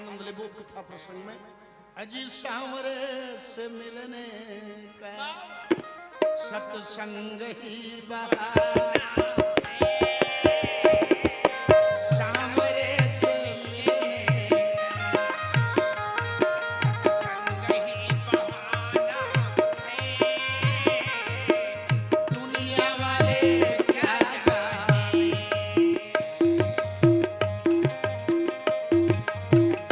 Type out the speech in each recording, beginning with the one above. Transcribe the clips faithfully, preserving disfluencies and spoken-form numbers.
आनंद लेबो कथा प्रसंग में। अजी सांवरे से मिलने का सत्संग ही बहाना है। सांवरे से मिलने का सत्संग ही बहाना है। दुनिया वाले क्या जाने,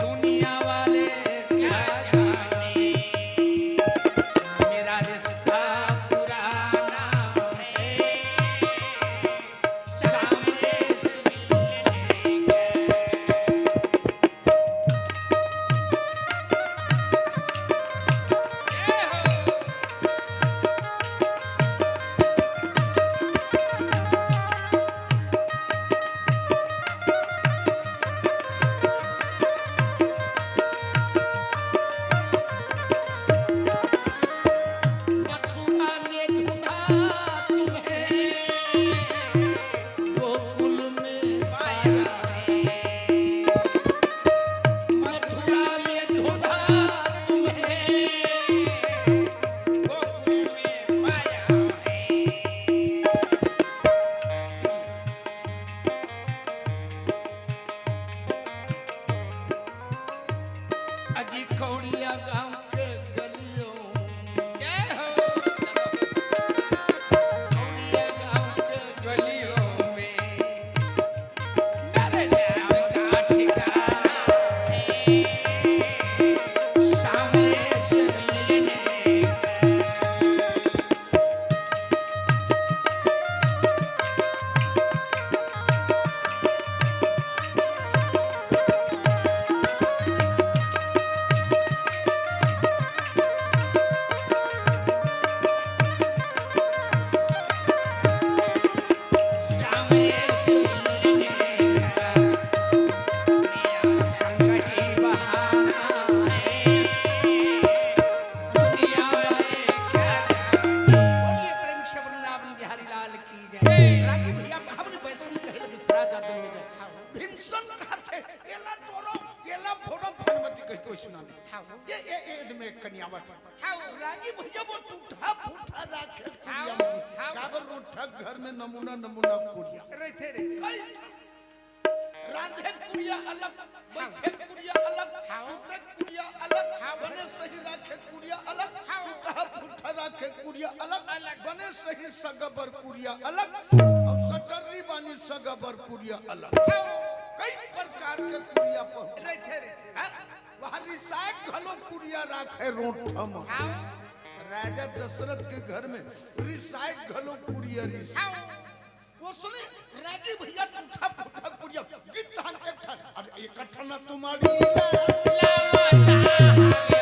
दुनिया वाले क्या जाने, मेरा रिश्ता पुराना है। सामने से मिलने का मथुरा में ढूंढा तुम्हें, गोकुल में पाया है। मथुरा में ढूंढा तुम्हें, गोकुल में पाया है। अजी कौड़िया गांव के गलियों, जय हो। कौड़िया गांव के गलियों में मेरे श्याम का ठिकाना है। श्याम रे श्याम रे। बोलिए प्रेम से वृंदावन बिहारी लाल की जय। रागी भैया हमने वैष्णव कहे लगे, राजा जन्म जय। भीमसन कहते, "एला टोरो, एला फोरो, फनमती," कहितो सुना नहीं। हाँ। ये, ये, ये इदमे कनियावत है। हाँ। रागी भैया वो टूटा फूटा राखे कुरिया हाँ, में। हाँ। काबर रोठा घर में नमूना, नमूना कुरिया। रहते, रहते। कई रांधे कुरिया अलग, हाँ। बैठे कुरिया अलग, हाँ। सुते कुरिया अलग, हाँ। बने सही राखे कुरिया अलग, हाँ। टूटा फूटा राखे कुरिया अलग, अलग। बने सही सगा बर कुरिया अलग, अउ सटर्री बानी सगा बर कुरिया अलग। हाँ। कई प्रकार के कुरिया पहुंचे। रहते, रहते। हाँ? वहाँ रिसायक घलो कुरिया राखे रोठा म। हाँ। राजा दशरथ के घर में रिसायक घलो कुरिया रिस। हाँ। वो सुने, रागी भैया टूटा फूटा कुरिया, गीत तहन एक ठन, अरे एक ठन तुम्हारी ला, ला, ला, ला, ला, ला।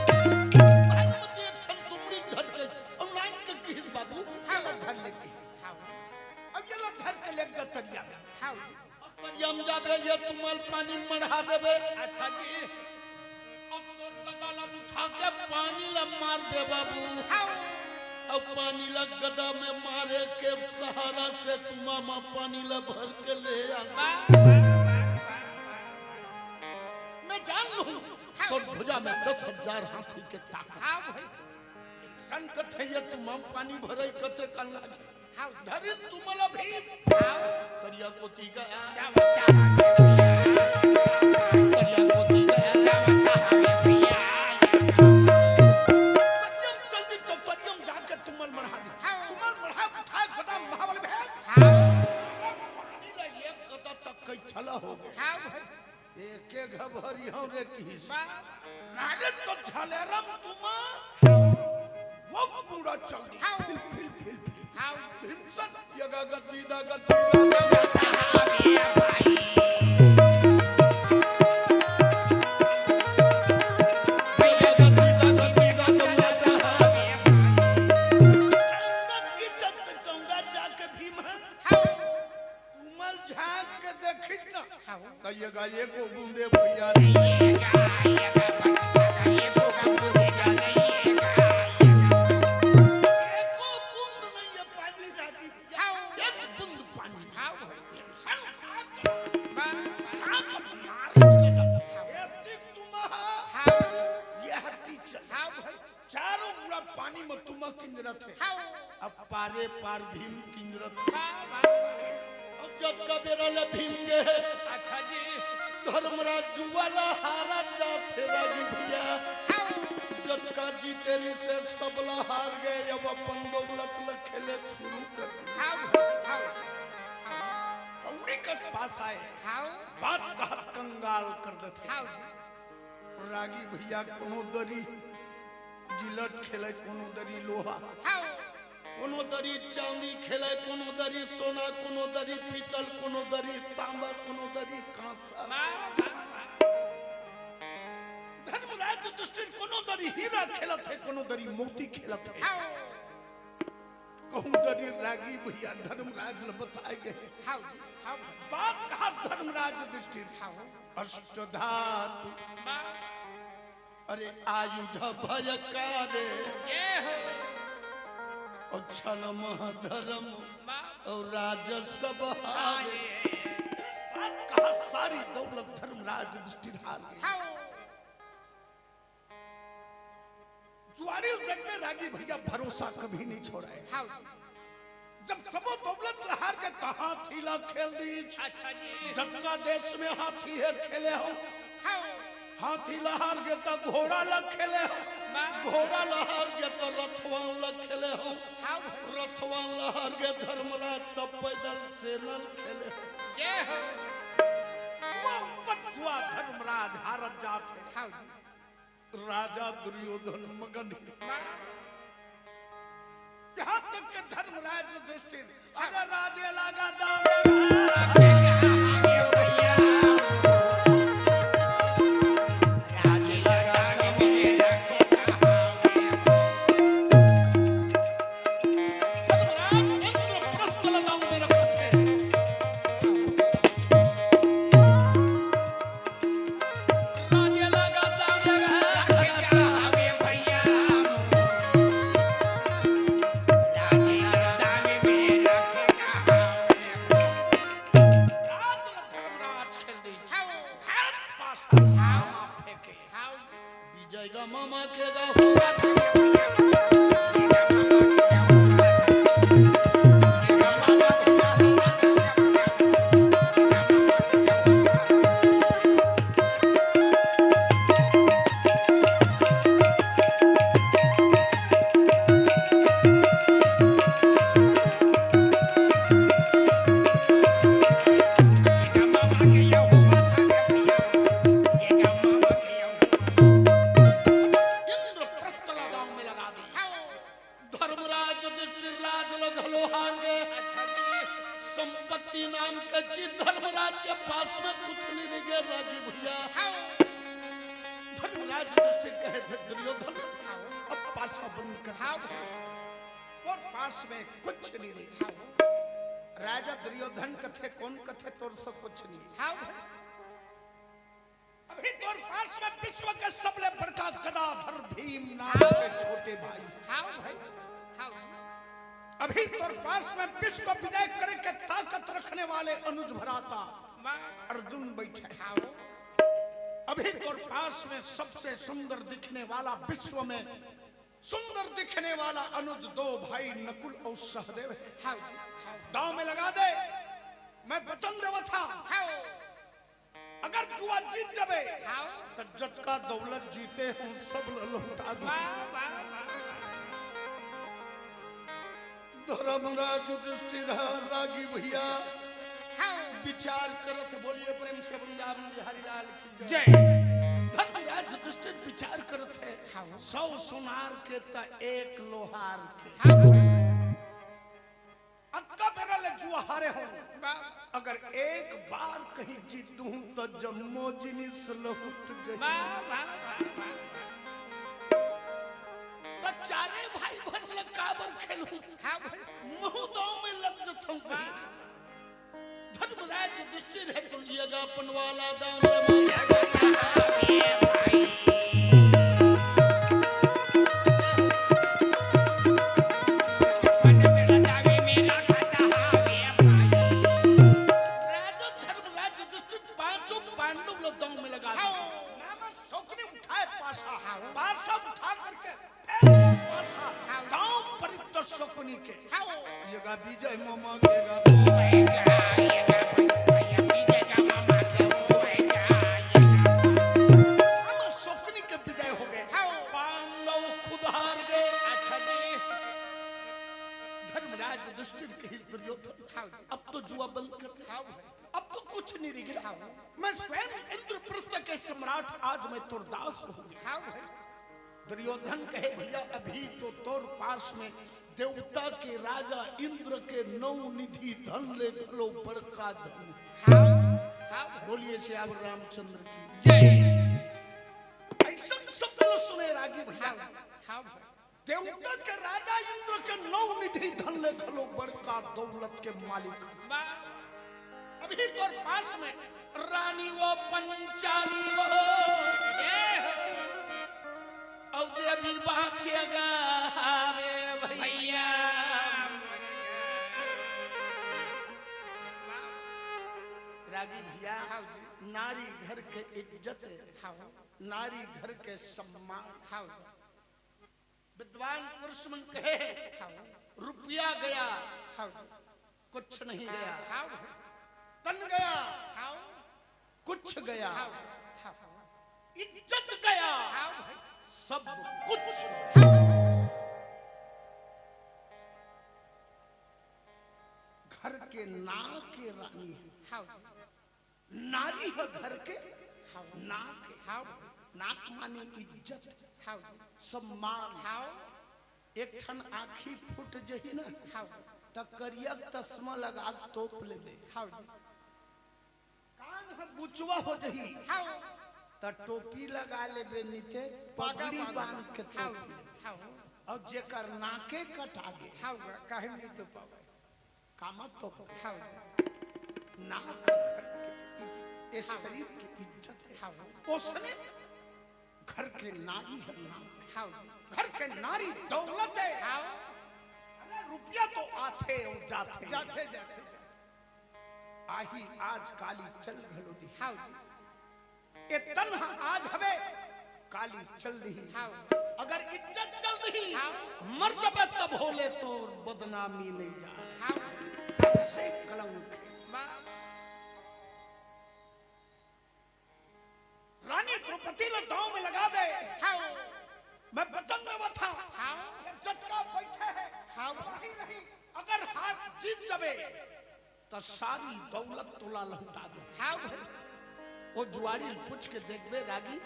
भानुमति एक ठन तुमड़ी धर के अउ लाइन के किहिस बाबू, हाँ। एला धर ले किहिस। हाँ। अब एला धर के लेग जा तरिया में। हाँ। अब तरिया में जाबे, ये तुमल पानी मढ़ा देबे। अच्छा जी। अब तोर गदा ला उठा के पानी ला मारबे बाबू। हाँ। अब पानी ला गदा में मारे के सहारा से तुमा मा पानी ला भर के ले आ। वाह, वाह, वाह, वाह, वाह। मैं जान लूं, हाँ। तोर भुजा में दस हजार हाथी के ताकत। हाँ भाई। सन कथे ये तुमम पानी भरई कथे कन लागे। हाँ। धरिल तुमल अभी। हाँ। तरिया कोती गया। जा बता। तरिया कोती गया। जा बता, हमें पिया। तरियम चल दी तो तरियम जाके तुमल मढ़ा दी। हाँ। तुमल मढ़ा उठाए गदा महाबल भेल। हाँ। पानी ला एक गदा तक कई थला हो गए। हाँ भाई। एके घबरी हूँ रे किहिस। बा- अरे तो झलेरम तुमा वो पूरा चल दी। हाँ। Fill, fill, fill, fill. हाँ। भीमसन, यगा गद, बीदा गद, बीदा गद। यगा गद, बीदा गद, बीदा गद। की चलते चौंगा जाके भीम है। हाँ। तुमल झांक के देख त ये गा एको बूंदे भैया नहीं। एको बूंद नहीं है पानी रागी भैया। एक बूंद पानी। हाँ भाई। इंसान था क्या? ना तो मारे के जब ये दिख तुम्हारा, ये हत्ती चल। हाँ भाई। चारों मुड़ा पानी में तुमा किंजरत हे। हाँ। अब पारे पार भीम किंजरत हे। वाह, वाह, वाह। अब जतका बेरा ले भीम गे हे। अच्छा जी। धर्मराज जुआ ला हारा जात हे रागी भैया। हाँ। जतका जीते रिसे सब ला हार गे, अब अपन दौलत ला खेले शुरू कर दे। हाँ, हाँ, हाँ। कौड़ी कस पास आए। हाँ। बात कहत कंगाल कर देथे। हाँ जी। रागी भैया कोनो दरी गिलट खेले, कोनो दरी लोहा, हाँ। कोनो दरी चांदी खेले, कोनो दरी सोना, कोनो दरी पीतल, कोनो दरी तांबा, कोनो दरी कांसा। वाह, वाह, वाह। धर्मराज युधिष्ठिर कोनो दरी हीरा खेलत हे, कोनो दरी मोती खेलत हे। हाँ। कहूँ दरी रागी भैया धर्मराज ल बताए गे। हाँ जी, हाँ। बात कहा धर्मराज युधिष्ठिर। हाँ। अष्ट धातु। वाह। अरे आयुध भयंकर। जय हो। और क्षण मह धर्म। वाह। और राज सब हारे। हारे। बात कहा सारी दौलत धर्मराज युधिष्ठिर हार गे। हाँ। जुआरी देख में रागी भैया भरोसा कभी नहीं छोड़े। हाँ। जब सबो दौलत ला हार गे त हाथी ला खेल दीच। अच्छा जी। जतका देश में हाथी हे खेले हो। हाँ। हाथी ला हार गे त घोड़ा ला खेले हो। वाह। घोड़ा ला हार गे त रथवान ला खेले हो। हाँ। रथवान ला हार गे धर्मराज त पैदल सेना ला खेले हो। जय हो। वो ऊपर जुआ धर्मराज हारत जात हे। हाँ जी। राजा दुर्योधन मगन हे। यहाँ तक के धर्मराज युधिष्ठिर, अरे राजे लागा दाम रे। धर्मराज इंद्रप्रस्थ लगा में रखत हे। रात ल धर्मराज खेल दे। हाँ। घाट पासा फेंके। हाँ। विजय गा मामा के गा। इंद्रप्रस्थ ला दांव में लगा दी। धर्मराज युधिष्ठिर राज ल घलो हार गे। अच्छा जी। संपत्ति नाम के चीज धर्मराज के पास में कुछ नहीं रह गे रागी भैया। हाँ। धर्मराज युधिष्ठिर कहे थे दुर्योधन, हाँ। अब पासा बंद कर। हाँ। और पास में कुछ नहीं रह गे। हाँ। राजा दुर्योधन कथे, कौन कथे तोर से कुछ नहीं। हाँ भाई। अभी तोर पास में विश्व के सबले बड़का गदाधर भीम नाम के छोटे भाई। हाँ भाई, हाँ। अभी तोर पास में विश्व विजय करे के ताकत रखने वाले अनुज भ्राता वाह। अर्जुन बैठे। हाँ। अभी तोर पास में सबसे सुंदर दिखने वाला, विश्व में सुंदर दिखने वाला अनुज दो भाई नकुल और सहदेव है। हाँ, हाँ। दांव में लगा दे, मैं वचन देवत हंव। हाँ। अगर जुआ जीत जाबे, हाँ। त जतका दौलत जीते हंव, सब ल लौटा दूं। वाह, वाह, वाह, वाह। धर्मराज युधिष्ठिर ह रागी भैया हाँ। विचार करत हे, बोलिए प्रेम से वृंदावन बिहारी लाल की जय। जय। धर्मराज युधिष्ठिर विचार करत हे, हाँ। सौ सोनार के त एक लोहार के। हाँ। अतका बेरा ले जुआ हारे हंव। वाह। अगर एक बार कहीं जीत दूं त जम्मो जिनिस लहुट जाही। वाह, वाह, वाह, वाह। त चारे भाई भर ल काबर खेलहूं? हाँ भाई। महूं दांव में लग जथंव कहीं। वाह। धर्मराज युधिष्ठिर हे दुनिया का अपन वाला दान मांगे। राजा धर्मराज युधिष्ठिर पांचों पांडव ला दांव में लगा दे। मामा शकुनि उठाय पासा, पासा उठा करके फेर पासा, दांव परित शकुनि के। ये गा विजय मामा के गा। मामा शकुनि के विजय हो गए। पांडव खुद हार गए। अच्छा जी। धर्मराज युधिष्ठिर कहिस दुर्योधन, अब तो जुआ बंद कर दे। अब तो कुछ नहीं रह गया। मैं स्वयं इंद्रप्रस्थ के सम्राट, आज मैं तोर दास हो गया। दुर्योधन कहे, भैया, अभी तो तोर पास में देवता के राजा इंद्र के नौ निधि धन ले घलो बड़का धन। बोलिए सियावर रामचंद्र की जय। ऐसन शब्द सुने रागी भैया। देवता के राजा इंद्र के नौ निधि धन ले घलो बड़का दौलत के मालिक हस। अभी तोर पास में रानी वो पंचाली वो, अउ देवी बाँचे गा हवे भैया। रागी भैया, नारी घर के इज्जत हे, नारी घर के सम्मान। विद्वान पुरुष मन कहे, रुपया गया, कुछ नहीं गया। तन गया, कुछ गया। इज्जत गया, सब कुछ। घर के नाक के रानी हे। नारी ह घर के नाक हे। नाक माने इज्जत, सम्मान। एक ठन आँखी फूट जही ना, त करिया तसमा लगा के तोप लेबे। कान ह बुचवा हो जही, त टोपी लगा लेबे, निते पगड़ी बांध के तोप लेबे। अउ जेकर नाके कटा गे, काहे नहीं तो पावे? कामा तो नाक घर के इस, इस शरीर की इज्जत हे। ओसने घर के नारी हे नाक। घर के नारी दौलत हे। अरे रुपया तो आथे अउ जाथे। जाथे, जाथे, जाथे। आही आज काली चल घलो दी। ए तन ह आज हवे, काली चल दिही। अगर इज्जत चल दिही, मर जबे तभो ले तोर बदनामी नहीं जा। ऐसे कलंक हे। रानी द्रौपदी ल दांव में लगा दे। मैं वचन देवत हंव। ये जतका बइठे हे, रही रही, अगर हार जीत जबे, त सारी दौलत तोला लहुटा दूं। ओ जुआड़ी ल पूछ के देखबे रागी,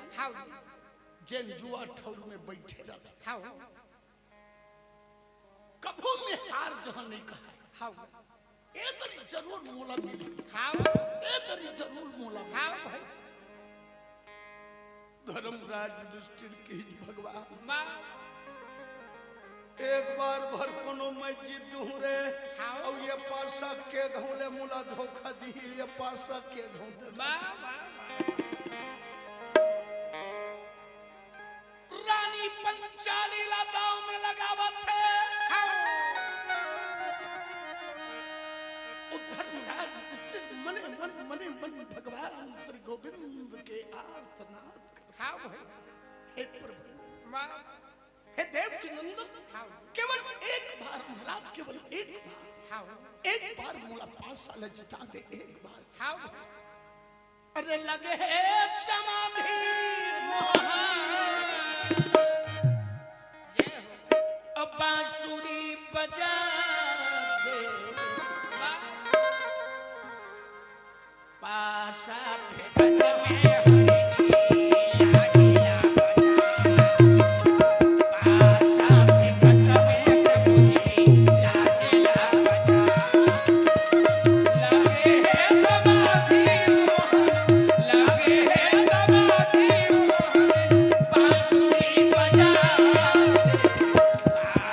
जेन जुआ ठउर में बइठे रथे। कभू में हार जहां नहीं कहा। ए दरी जरूर मोला मिली। ए दरी जरूर मोला मिली। धर्मराज युधिष्ठिर कहिस भगवान, एक बार भर कोनो मैं जीत दूं रे। अउ ये पासा के घांव ले मोला धोखा दिही, ये पासा के घांव दे। रानी पंचाली ला दांव में लगावत हे। ओ धर्मराज युधिष्ठिर मने मन, मने मन भगवान श्री गोविंद के आर्तनाद करत हे। हे प्रभु, हे देवकी नंदन, केवल एक बार महाराज, केवल एक बार, एक बार मोला पासा ल जिता दे, एक बार। अरे लगे हे समाधि मोहा, अब बांसुरी बजा दे। पासा फेंकत में हरि जी, लाज लावत। पासा फेंकत में प्रभु जी, लाज लावत। लगे हे समाधि मोहन, लगे हे समाधि मोहन, बांसुरी बजा दे।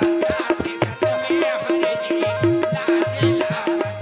पासा फेंकत में हरि जी, लाज लावत।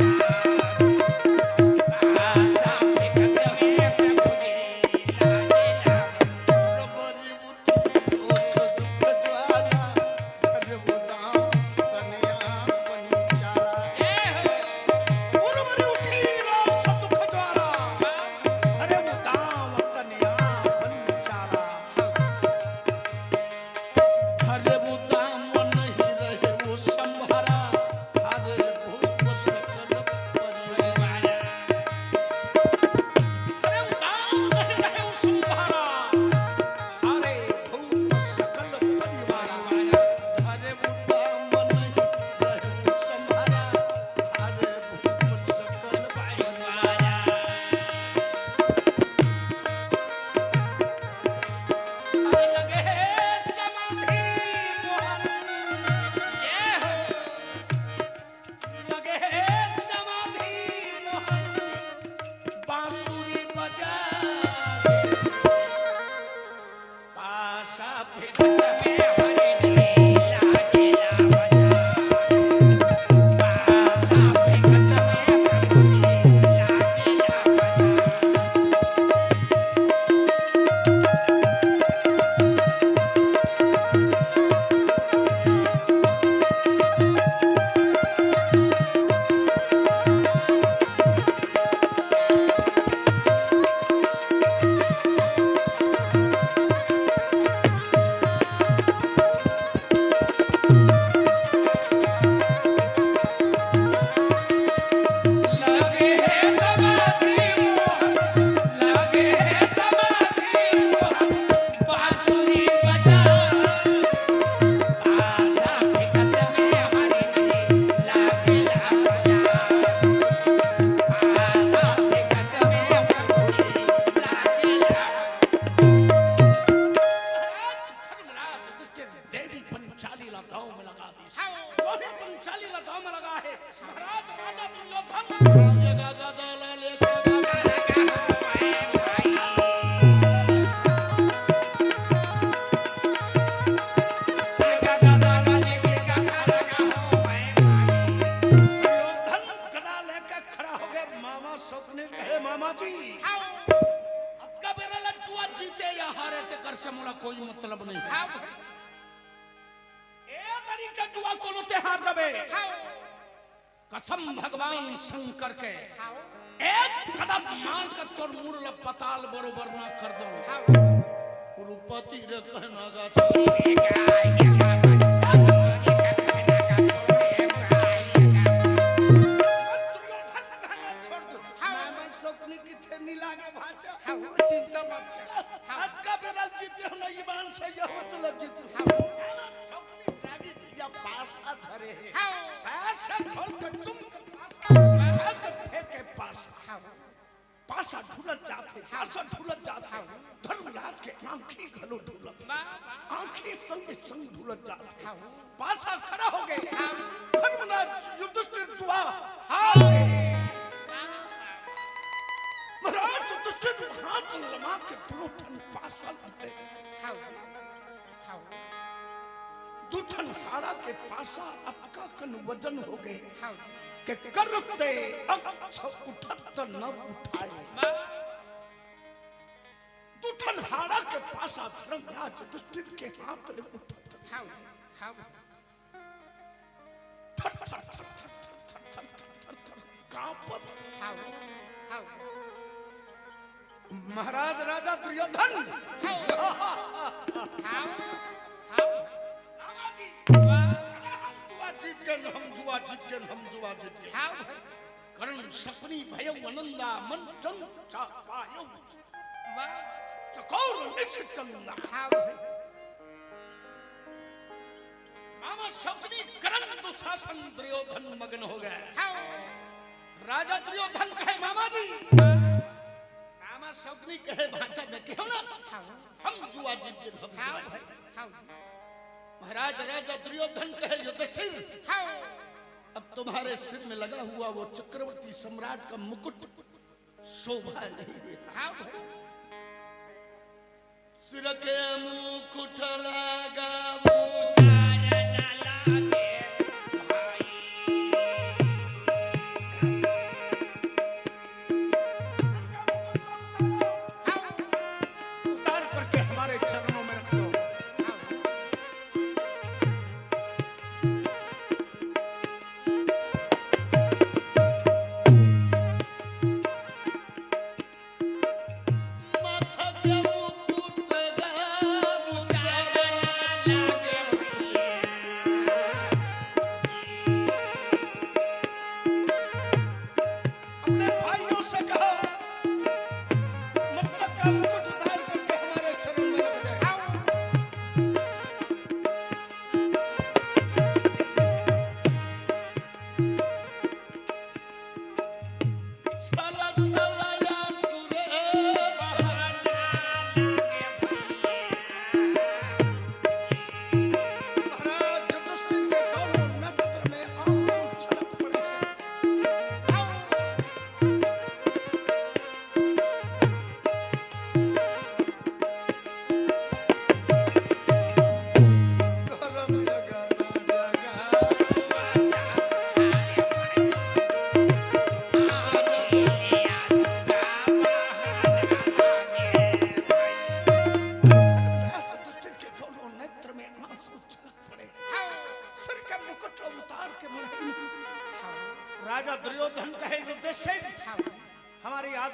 धर्मराज युधिष्ठिर देवी पंचाली ला दांव में लगा दिस। हाँ। जो ही पंचाली ला दांव में लगा है, महाराज राजा दुर्योधन ये गा गा दा ला ले के गा गा दा ला हो भाई, भाई। ये गा गा दा ला ले के गा गा दा ला हो भाई, भाई। दुर्योधन गदा लेके खड़ा हो गया। मामा शकुनि कहे, "मामा जी, हाँ। अब का बेरा ला जुआ जीते या हारे तेकर से मोला कोई मतलब नहीं है।" हाँ। ए तरीके जुआ कोनो ते हार देबे। हाँ। कसम भगवान शंकर के, हाँ। एक कदम मार के तोर मुड़ ला पताल बरोबर ना कर दो। हाँ। कुरुपति रे कहना गा छोड़। दुर्योधन कहना छोड़ दो। हाँ। मैं, मैं शकुनि किथे नी लागे भांचा। हाँ, वो चिंता मत कर। हाँ। अतका बेरा जीते हो ना, ईमान से यहू तुला जीतू। हाँ। मैं शकुनि रागी या पासा धरे हे। हाँ। पासा खोल के तुम पासा, हाँ। फेंक, फेंक के पासा। हाँ। पासा ढुलत जात हे, हाँ। पासा ढुलत जात हे। हाँ। धर्मराज के आंखी घलो ढुलत हे। वाह, वाह। आंखी संग संग ढुलत जात हे। हाँ। पासा खड़ा हो गए। हाँ। धर्मराज युधिष्ठिर जुआ हार गए। वाह, वाह, वाह। महाराज युधिष्ठिर हाथ लमा के दोनों ठन पासा धरे। हाँ। हाँ। दू ठन हाड़ा के पासा अतका कन वजन हो गए हाँ। के करते अक्ष उठत न उठाए। वाह। दू ठन हाड़ा के पासा धर्मराज युधिष्ठिर के हाथ ले उठत हाँ। हाँ। थर, थर, थर, थर, थर, थर, थर, थर, थर, थर, थर, कांपत। हाँ, हाँ। महाराज राजा दुर्योधन। हाँ। हाँ, हाँ। रामा जी। वाह। अरे हम जुआ जीत गए, हम जुआ जीत गए, हम जुआ जीत गए। हाँ। कर्ण शकुनि भयउ अनंदा मन जन चापायउ। वाह। चकोर निशिचंदा। हाँ भाई। मामा शकुनि कर्ण दुशासन दुर्योधन मगन हो गए। हाँ। राजा दुर्योधन कहे, "मामा जी।" मामा शकुनि कहे, "भांचा देखे हो ना? हाँ। हम जुआ जीत गए, हम हाँ जुआ भाई, जीत गए।" हाँ। महाराज राजा दुर्योधन कहे, "युधिष्ठिर, हाँ। अब तुम्हारे सिर में लगा हुआ वो चक्रवर्ती सम्राट का मुकुट शोभा नहीं देता।" हाँ भाई। सिर के मुकुट लगा उतार न लागे भाई। उतार करके हमारे चरणों में रख दो। माथा के मुकुट गा उतार लागे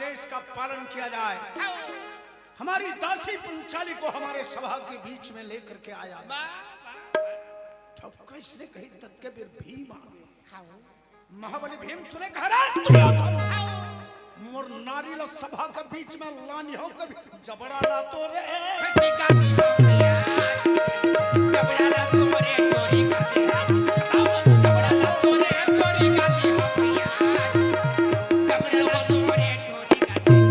आदेश का पालन किया जाए। हमारी दासी पंचाली को हमारे सभा के बीच में लेकर के आया। वाह, वाह, वाह। ठोका इसने कही, तत्के बेर भीम आ गए। हाँ। महाबली भीम सुने कह रहा, दुर्योधन, हाँ। मोर नारी ला सभा के बीच में लानी हो कभी जबड़ा ला तो रे। जबड़ा ला तो रे, टोरी का तेरा। जबड़ा ला तो रे, टोरी का तेरा। जबड़ा ला तो रे, टोरी का तेरा।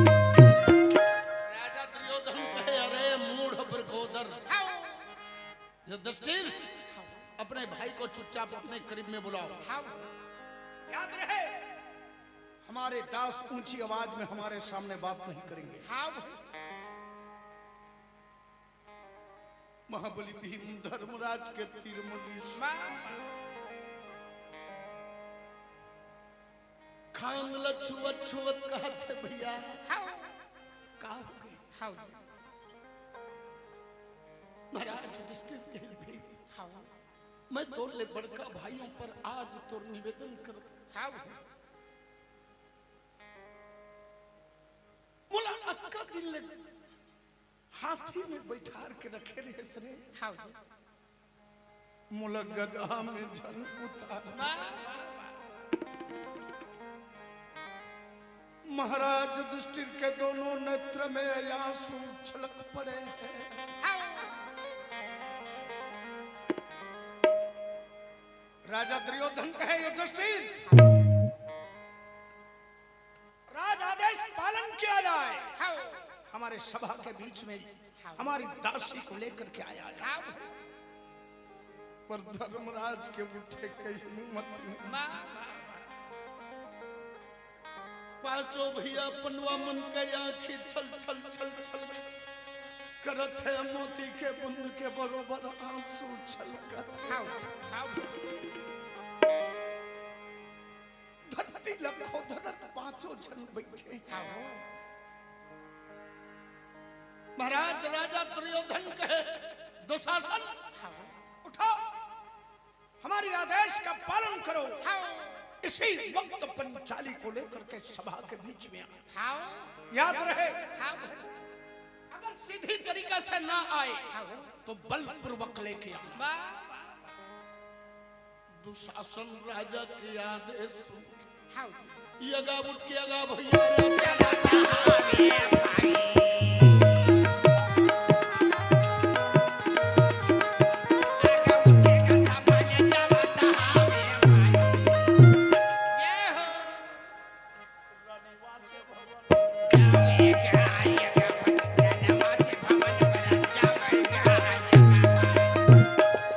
राजा दुर्योधन कहे, अरे मूढ़ वृकोदर, युधिष्ठिर, अपने भाई को चुपचाप अपने करीब में बुलाओ। हाँ। याद रहे, हमारे दास ऊंची आवाज में हमारे सामने बात नहीं करेंगे। हाँ। महाबली भीम धर्मराज के तीर मगिस। वाह। खांद ल छुअत छुअत कहत हे, भैया, हाँ। का हो गई? हाँ। महाराज युधिष्ठिर कहे, भीम, हाँ। मैं तोर ले बड़का भाई हंव, पर आज तोर निवेदन करत हंव। हाँ। मोला अतका दिन ले हाथी में बैठार के रखे रहेस रे। हाँ। मोला गदहा में झन उतार। वाह, वाह, वाह। महाराज युधिष्ठिर के दोनों नेत्र में आंसू छलक पड़े हैं। हाँ। राजा दुर्योधन कहे, युधिष्ठिर, राज आदेश पालन किया जाए। हाँ। हमारे सभा के बीच में हाँ। हमारी दासी को लेकर के आया जाए। हाँ। पर धर्मराज के उठे के हिम्मत नहीं। वाह, वाह, वाह। पांचों भैया पनवा मन के आंखी छल छल छल छल करत हे, मोती के बूंद के बरोबर आंसू छलकत हे। हाँ, हाँ। धरती ल खोदरत पांचों झन बैठे। हाँ। महाराज राजा दुर्योधन कहे, दुशासन, हाँ। उठो, हमारी आदेश का पालन करो। हाँ। इसी वक्त पंचाली को लेकर के सभा के बीच में आ। हाँ। याद रहे, हाँ। अगर सीधी तरीका से ना आए, हाँ। तो बलपूर्वक लेके आओ। वाह, वाह, वाह। दुशासन राजा के आदेश सुन के, हाँ। ये अगा उठ के अगा भैया रे, चला जा रे भाई।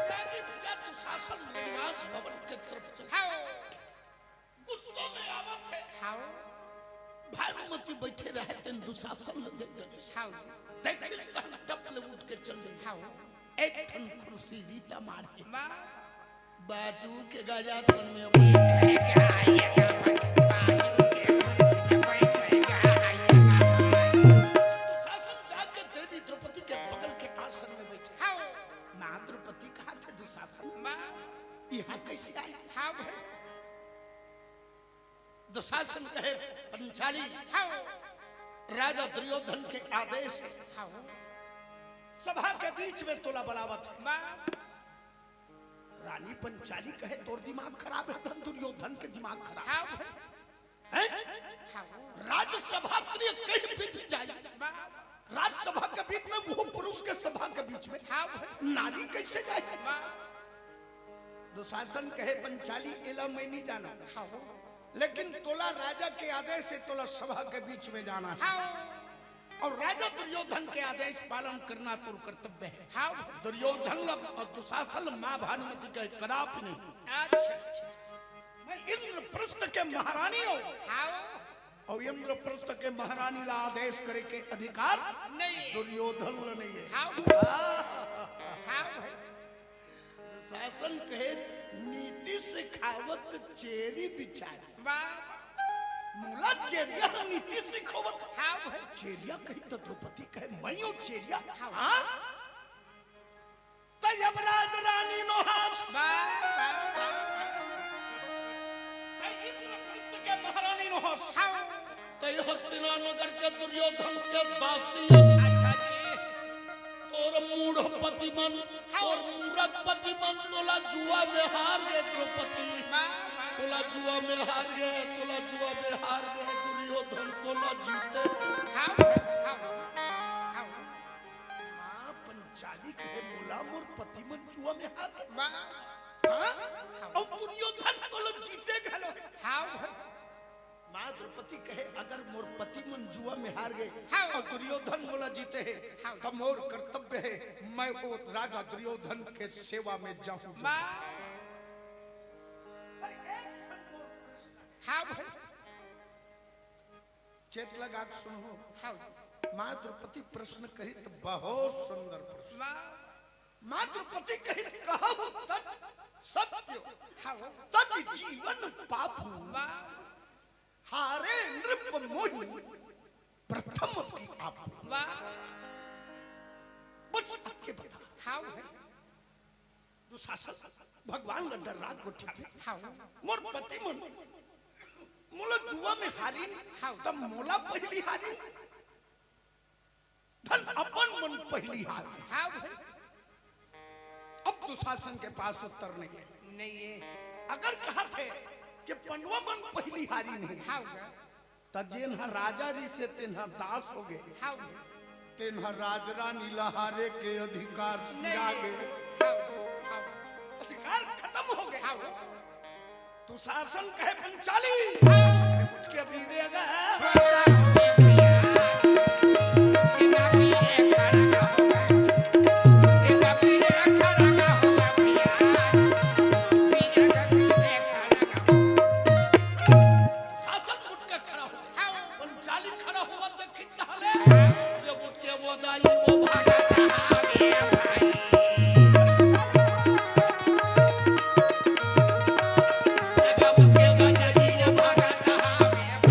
रागी भैया दुशासन निवास भवन के तरफ चल। हाँ। गुस्सा में आवत हे। हाँ। भानुमति बैठे रहे, तेन दुशासन ल देख डरिस। हाँ। देखिस तहन टप ले उठ के चल दिस। हाँ। एक ठन कुर्सी रीता मारे। वाह। बाजू के गजासन में बैठे। दुशासन जाके देवी द्रौपदी के बगल के आसन में बैठे। हाँ। माँ द्रौपदी, कहाँ थे दुशासन? माँ। यहाँ कैसे आए? हाँ भाई। दुशासन कहे, पंचाली, हाँ। राजा दुर्योधन के आदेश हे। हाँ। सभा के बीच में तोला बलावत हे। वाह। रानी पंचाली कहे, तोर दिमाग खराब हे, धन दुर्योधन के दिमाग खराब हे। हाँ भाई। हैं? हाँ। राजसभा के लिए कहीं बीत जाए। वाह। राजसभा के बीच में, वो पुरुष के सभा के बीच में हाँ भाई। नारी कैसे जाए? वाह। दुशासन कहे, पंचाली, एला मैं नहीं जाना। हाँ। लेकिन तोला राजा के आदेश हे, तोला सभा के बीच में जाना हे। हाँ। और राजा दुर्योधन के आदेश पालन करना तोर कर्तव्य हे। हाँ। दुर्योधन ल-, और दुशासन ल माँ भानुमति कहे, कदापि नहीं। अच्छा, अच्छा, अच्छा। मैं इंद्रप्रस्थ के महारानी हंव। हाँ। और इंद्रप्रस्थ के महारानी ला आदेश करे के अधिकार नहीं। दुर्योधन ल नहीं हे। हाँ। हाँ। हाँ भाई। दुशासन कहे, नीति सिखावत चेरी बिचारी। वाह। मोला चेरिया ह नीति सिखावत। हाँ भाई। चेरिया कही तो द्रौपदी कहे, मैं हंव चेरिया? हाँ। हाँ? तैं यमराज रानी नोहस। वाह, वाह, वाह, वाह। तैं इंद्रप्रस्थ के महारानी नोहस। हाँ। तई हस्तिनानगर के दुर्योधन के दासी अस। अच्छा जी। तोर मूढ़ पति मन, हाँ। तोर मूरख पति मन तोला जुआ में हार गे द्रौपदी। वाह, वाह। तोला जुआ में हार गे, तोला जुआ में हार गे दुर्योधन, तोला जीते। हाँ, हाँ, हाँ। माँ पंचाली कहे, "मोला मोर पति मन जुआ में हार गे।" वाह। हाँ? हाँ। अउ दुर्योधन तोला जीते घलो। हाँ, हाँ। माँ द्रौपदी कहे, "अगर मोर पति मन जुआ में हार गे हाँ। अउ दुर्योधन मोला जीते हे, हाँ। त मोर कर्तव्य हे, मैं वो राजा दुर्योधन के सेवा में जाहूं।" वाह। पर एक ठन मोर प्रश्न हे। हाँ भाई। चेत लगा के सुनहू। हाँ। माँ द्रौपदी प्रश्न करिस त बहुत सुंदर प्रश्न। वाह। माँ द्रौपदी कहिस, "कहहु तज सत्य, हाँ। तज जीवन पाबहु।" वाह। हारे नृप मोहि प्रथम की आप। वाह। बस अतके बता। हाँ भाई। दुशासन भगवान ला डर्रा गोठियाथे। हाँ। मोर पति मन मोला जुआ में हारिन, हाँ। त मोला पहिली हारिन। धन अपन मन पहिली हार। हाँ भाई। अब दुशासन के पास उत्तर नहीं हे। नहीं हे। अगर कहथे कि पंडवा मन पहिली हारिन हे, हाँ। त जेन ह राजा रिहिसे तेन ह दास होगे। हाँ। तेन ह राजरानी ला हारे के अधिकार सिरा गे। हाँ, हाँ। अधिकार खतम होगे। हाँ। दुशासन कहे, "पंचाली, हाँ। उठ के अभी रे गा।" दुशासन उठ के खड़ा हो। हाँ। पंचाली खड़ा होवत देखिस तहां ले, जब उठ के वो दाई वो भागत हावे भाई। जब उठ के वो दाई वो भागत हावे भाई।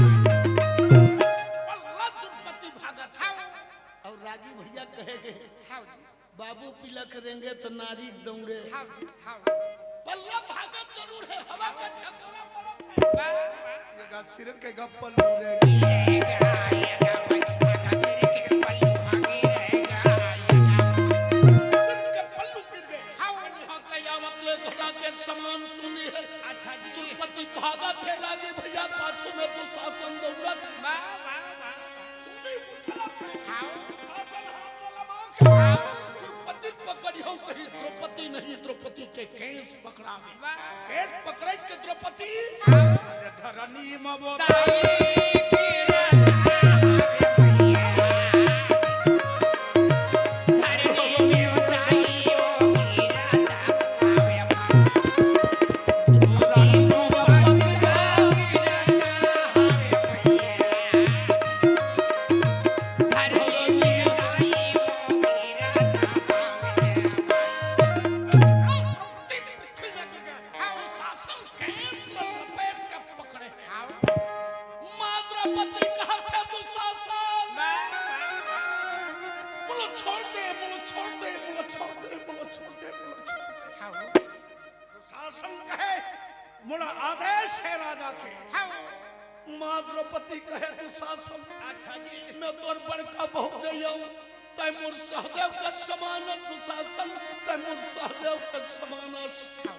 पल्ला द्रौपदी भागत हे। हाँ। अउ रागी भैया कहे गे, हाँ जी। बाबू पिला के रेंगे त नारी के दौड़े। हाँ, हाँ। पल्ला भागत जरूर हे, हवा के झकोरा परत हे। वाह, वाह। ये गा सिर के गा पल्लू रेंगे। ये गा, ये गा, भाई, भागा सिर के पल्लू भागी रे गा, ये गा। सिर के पल्लू गिर गे। हाँ। यहाँ के आवत ले घोड़ा के समान चुनी हे। अच्छा जी। द्रौपदी भागत हे, रागी भैया पाछू में दुशासन दौड़त हे। वाह, वाह, वाह, वाह। चुनी उछलत हे। हाँ। दुशासन हाथ ला लमा के हाँ। द्रौपदी पकड़िहौं कहिस, द्रौपदी नहीं, द्रौपदी के केस पकड़ा गे। वाह। केस पकड़े के द्रौपदी हाँ। अरे धरनी म वो दाई की रक्षा हवे भैया। धरनी म दाई की रक्षा हवे भैया। दुशासन केस ल लपेट के पकड़े। माँ द्रौपदी कहत हे, "दुशासन, मोला छोड़ दे, मोला छोड़ दे, मोला छोड़ दे, मोला छोड़ दे, मोला छोड़ दे।" दुशासन कहे, "मोला आदेश हे राजा के।" हाँ। माँ द्रौपदी कहे, "दुशासन, अच्छा जी। मैं तोर बड़का भौजई हौं, तैं मोर सहदेव के समान अस दुशासन, तैं मोर सहदेव के समान अस।" हाँ।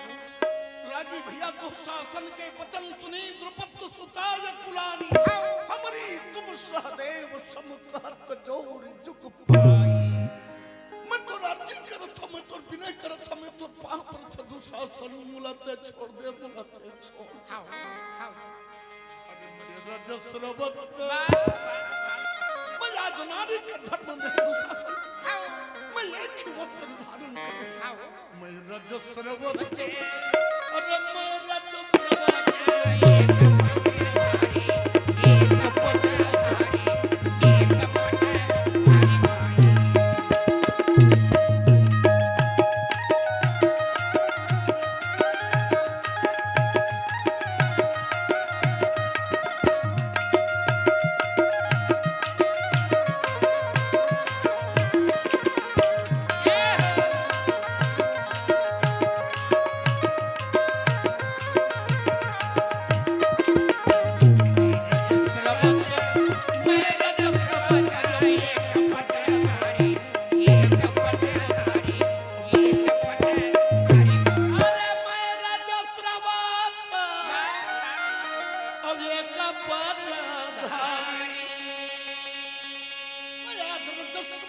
रागी भैया दुशासन के वचन सुनी, द्रुपद सुताय कुलानी, हाँ। हमरी तुम सहदेव सम कहत जोरि जुग पाई। मैं तोर अरजी करत हौं, मैं तोर बिनय करत हौं, मैं तोर पाँव परत हौं, दुशासन मोला तैं छोड़ दे, मोला तैं छोड़। हाँ, हाँ। अरे मैं रजस्रवत। वाह, वाह, वाह। मैं आज नारी के धर्म में दुशासन। हाँ। मैं एक ही वस्त्र धारण करूँ। हाँ। मैं रजस्रवत। अरे मैं रजस्रवत।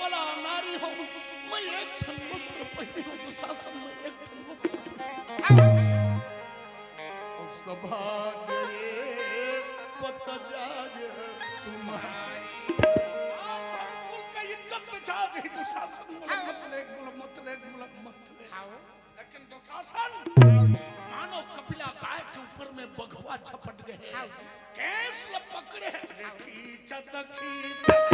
वाला नारी हूँ, मैं एक ठन वस्त्र पहिने हूँ दुशासन, मैं एक ठन वस्त्र पहिने हूँ। अउ सभा गए पत जाज तुम्हारी। आज भरत कुल के इज्जत पे जाज हे दुशासन, मोला मत ले, मोला मत ले, मोला मत ले। लेकिन दुशासन मानो कपिला गाय के ऊपर में बघवा झपट गए। केस ल पकड़े हे, खींचत खींचत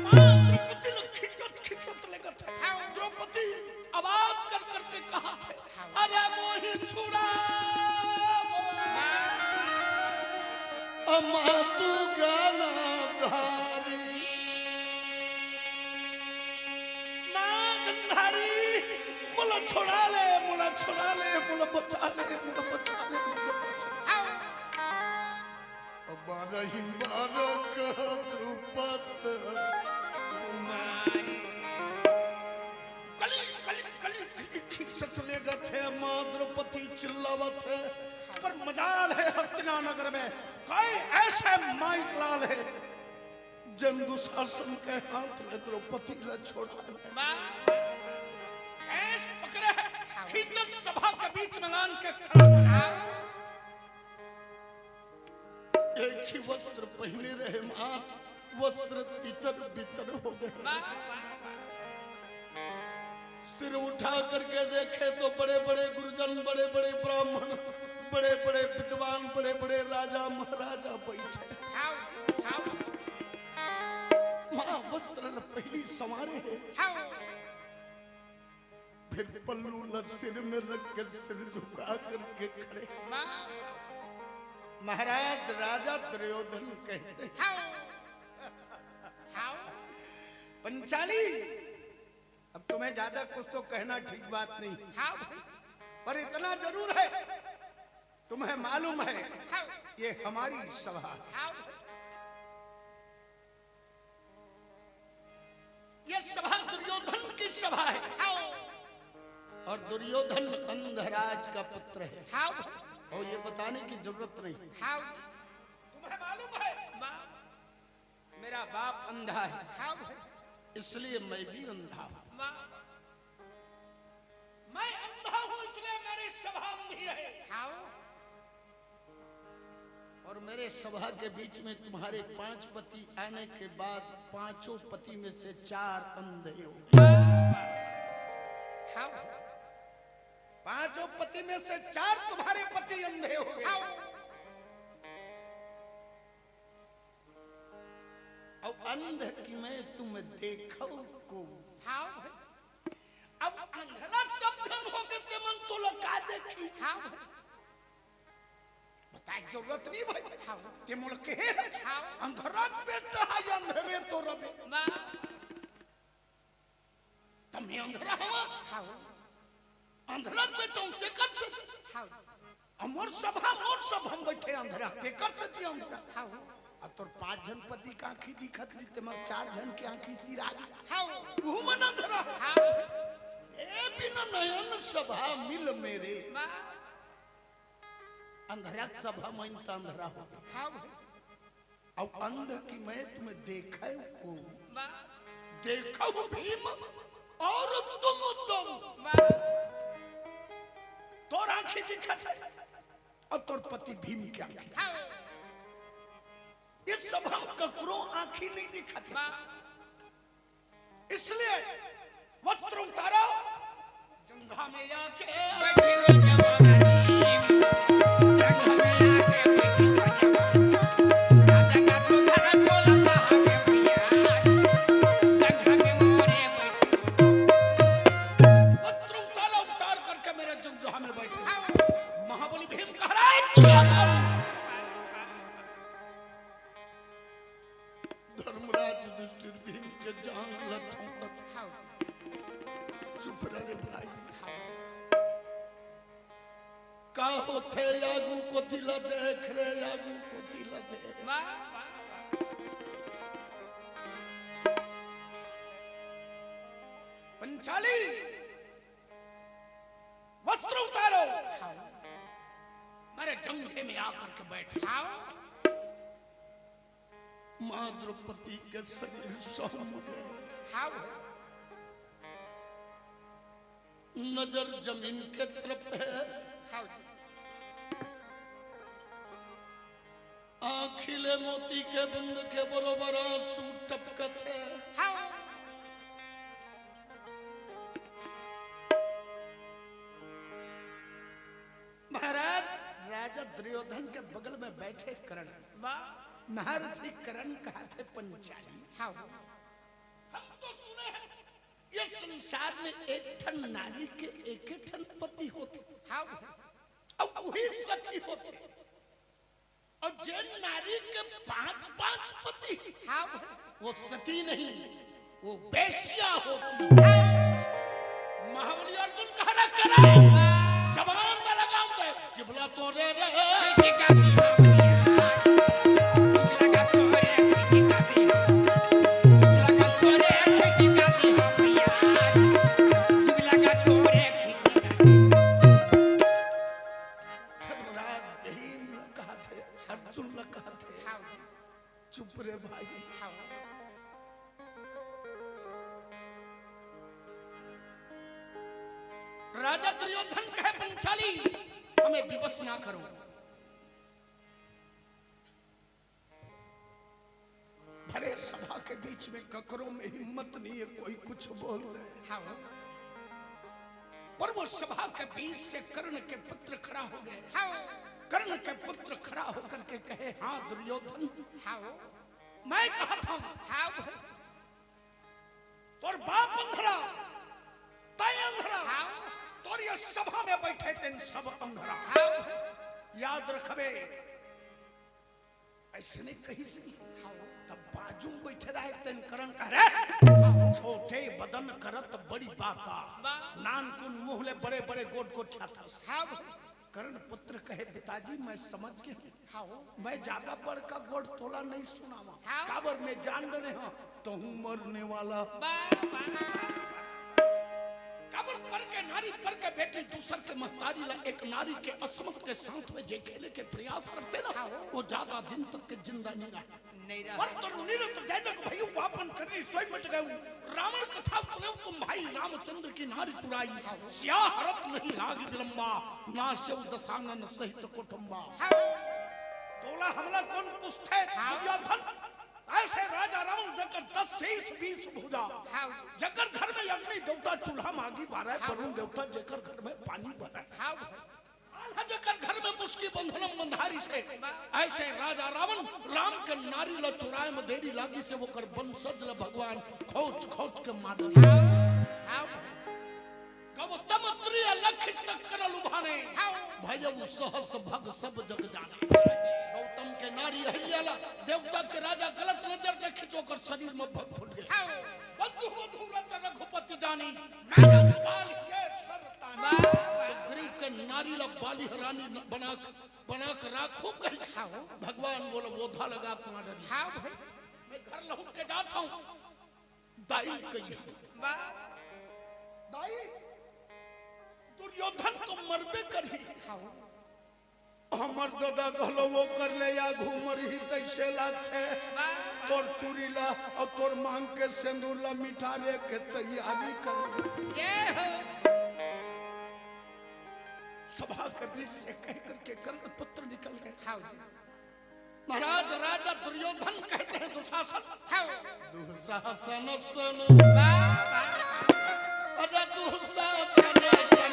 माँ द्रौपदी ल खींचत खींचत लेगत हे। द्रौपदी आवाज कर करके कहत हे, अरे मोही छुड़ा, अमा तू गाना धारी। माँ गंधारी, मोला छुड़ा ले, मोला छुड़ा ले, मोला बचा ले, मोला बचा ले, मोला बचा ले। अब बारह बारह कह द्रुपद कुमारी। कली, कली, कली, कली खींचत लेगत हे, माँ द्रौपदी चिल्लावत हे। पर मजाल हे हस्तिना नगर में कोई ऐसे माइक लाल हे, जन दुशासन के हाथ ले द्रौपदी ला छोड़ा ले। केस पकड़े हे, खींचत सभा के बीच में लान के खड़ा कर। एक ही वस्त्र पहिने रहे माँ, वस्त्र तितर बितर हो गए। सिर उठा करके देखे तो बड़े बड़े गुरुजन, बड़े बड़े ब्राह्मण, बड़े बड़े विद्वान, बड़े बड़े राजा महाराजा बैठे। माँ वस्त्र ल पहिली संवारे हे। फिर पल्लू ल सिर में रख के सिर झुका करके खड़े। महाराज राजा दुर्योधन कहते हैं, पंचाली, अब तुम्हें ज्यादा कुछ तो कहना ठीक बात नहीं, पर इतना जरूर है, तुम्हें मालूम है, ये हमारी सभा है। ये सभा दुर्योधन की सभा है। और दुर्योधन अंधराज का पुत्र है। और ये बताने की जरूरत नहीं। तुम्हें मालूम है, मेरा बाप अंधा है, इसलिए मैं भी अंधा हूँ। मैं अंधा हूँ, इसलिए मेरी सभा अंधी है। और मेरे सभा के बीच में तुम्हारे पांच पति आने के बाद पांचों पति में से चार अंधे हो गए। पांचों पति में से चार तुम्हारे पति अंधे हो गए। अब अंध कि मैं तुम देखो को। अब अंधरा सब झन हो के ते मन तो लगा देखी। बताए जरूरत नहीं भाई। ते मोला कहे हे, अंधरा बेटा है, अंधरे तो रबे। त मैं अंधरा हवा। अंधरा बेटा हूँ, ते कर से। अब मोर सभा, मोर सभा में बैठे अंधरा, ते कर से ती अंधरा। अब तोर पांच झन पति के आंखी दिखत रही, ते मोर चार झन के आंखी सिरा गे। वो मन अंधरा। ए बिन नयन सभा मिल मेरे। अंधरा के सभा में त अंधरा हो। अब अंध कि मैं तुम्हें देखे को। देखो भीम और तुम तुम। तोर आंखी दिखत हे, अब तोर पति भीम के आंखी। इस सभा में ककरो आंखी नहीं दिखत हे। इसलिए वस्त्र उतारो, जंघा में आके बैठी हो जवानी, जंघा में आके बैठी हो जवानी, राजा का तो धरम बोला कहा के भैया, जंघा में मोरे बैठी हो। वस्त्र उतारो, उतार करके मेरे जंघा में बैठो। महाबली भीम कह रहा है, दुर्योधन। धर्मराज युधिष्ठिर भीम के जांघ ल ठोंकत। चुप रह रे भाई। का होथे आगू कोती ला देख रे, आगू कोती ला देख। वाह, वाह, वाह। पंचाली, वस्त्र उतारो। हाँ। मेरे जंघे में आकर के बैठ। हाँ। माँ द्रौपदी के शरीर सहम गए। हाँ। नजर जमीन के तरफ है। हाँ। आँखी ले मोती के बूंद के बरोबर आंसू टपकत है। हाँ। महाराज, राजा दुर्योधन के बगल में बैठे कर्ण, वाह। महारथी कर्ण कहा थे पंचाली। हाँ। हम तो सुने हैं, ये संसार में एक ठन नारी के एक ठन पति होथे। हाँ। अउ वही सती होथे। अउ जेन नारी के पांच, पांच पति, हाँ। वो सती नहीं, वो वेश्या होती। हाँ। महाबली अर्जुन कह रहा, "करा, जबान में लगाम दे, जिबला तोरे रे।" धर्मराज भीम ला कहा थे, अर्जुन ला कहा थे। हाँ। चुप रे भाई। हाँ। राजा दुर्योधन कहे, "पंचाली, हमें विवश ना करो।" भरे सभा के बीच में ककरो में हिम्मत नहीं है कोई कुछ बोल दे। हाँ। पर वो सभा के बीच से कर्ण के पुत्र खड़ा हो गए। हाँ। कर्ण के पुत्र खड़ा होकर के कहे, "हाँ दुर्योधन, हाँ। मैं कहा था, हाँ। तोर बाप अंधरा, तय अंधरा, हाँ। तोर ये सभा में बैठे तेन सब अंधरा।" हाँ। याद रखबे, ऐसे नहीं कही सी। हाँ। तब बाजू में बैठे रहे तेन कर्ण कह रहे, हाँ। "छोटे बदन करत बड़ी बाता, वाह। नानकुन मुंह ले बड़े बड़े गोठ गोठियाथस।" हाँ। कर्ण पुत्र कहे, "पिताजी, मैं समझ गया हूँ। हाँ। मैं ज्यादा बड़का गोठ तोला नहीं सुनावा। हाँ। काबर मैं जान डरे हूँ, तो हूँ मरने वाला।" वाह, वाह, वाह। काबर पर के नारी, पर के बेटी, दूसर के महतारी ला एक नारी के असमत के साथ में जे खेले के प्रयास करते ना, हाँ। वो ज्यादा दिन तक के जिंदा नहीं रहे। नहीं रहा। पर तरुणी रत जय जग भयउ, आपन करनी सोई मिट गयउ। रावण कथा सुनउ तुम भाई, रामचंद्र की नारी चुराई। सिया हरत नहीं लाग विलंबा, नासेउ दसानन सहित कुटुंबा। हाँ। तोला हमला कौन पूछथे, हाँ। दुर्योधन? ऐसे राजा रावण जकर दस शीश बीस भुजा, हाँ। जकर घर में अग्नि देवता चूल्हा मागी बारह, हाँ। वरुण देवता जेकर घर में पानी बरय। हाँ। आल्हा जेकर घर में मुसकी बंधनम बंधारिस हे, ऐसे राजा रावण राम के नारी ल चुराय म देरी लागिस हे, ओकर वंशज ल भगवान खोज खोज के मारत हे। हाँ, हाँ। गौतम त्रिय लख चक्र लुभाने, हाँ। भयउ सहस भग सब जग जाने। गौतम के नारी अहिल्या ल देवता के राजा गलत नजर देखिस, ओकर शरीर म भग फूट गे। हाँ। बंधु मधुरथ रघुपति जानी, नारद बाल ये सर तानी। वाह। सुग्रीव के नारी ला बाली रानी न-, बना के, बना के राखो कहिस। हाँ हो। भगवान बोले, "ओधा लगा के मार डालिस।" हाँ भाई। मैं घर लहुट के जात हूँ। दाई कही। वाह। दाई, दुर्योधन तो मरबे करही। हाँ हो। हमर ददा घलो ओकर ले आघू मरही तइसे लागथे। वाह, वाह। तोर चूरी ला अउ तोर मांग के सेंदूर ला मिटारे के तैयारी कर। जय हो। सभा के बीच से कह करके कर्ण पुत्र निकल गए। हाँ जी। महाराज, राजा दुर्योधन कहते हैं दुशासन। हाँ। दुशासन सुन। वाह, वाह, वाह। अरे दुशासन सुन।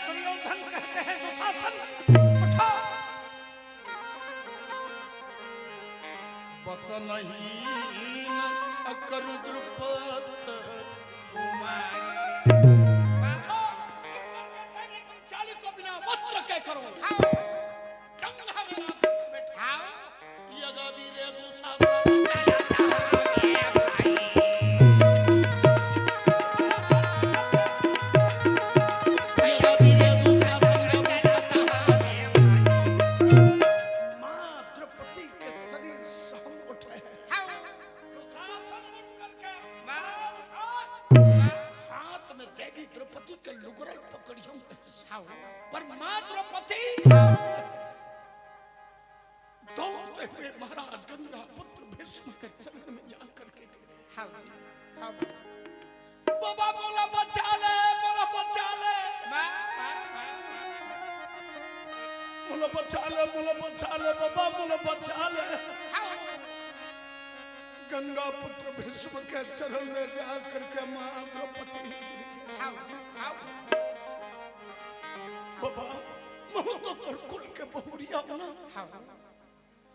दुर्योधन कहते हैं, दुशासन, उठा। बस नहीं न अकर द्रुपद। उठा, उठकर के तेरी चाली को बिना वस्त्र के करो। हाँ। जंघा में लाकर के बैठो। हाँ। यदा वीरे दुशासन माँ द्रौपदी के शरीर सहम उठे हैं। हाँ। दुशासन उठ करके माँ उठा। हाथ में देवी द्रौपदी के लुगरा पकड़ियो। हाँ। पर माँ द्रौपदी दौड़ते हुए महाराज गंगा पुत्र भीष्म के चरण में जा करके, हाँ, हाँ। बाबा मोला बचा ले, मोला बचा ले। वाह, वाह, वाह, वाह। मोला बचा ले, मोला बचा ले, बाबा मोला बचा ले। हाँ। गंगा पुत्र भीष्म के चरण में जा करके माँ द्रौपदी गिर गई। हाँ, हाँ। बाबा, महूँ तो तोर कुल के बहुरिया हूँ ना। हाँ।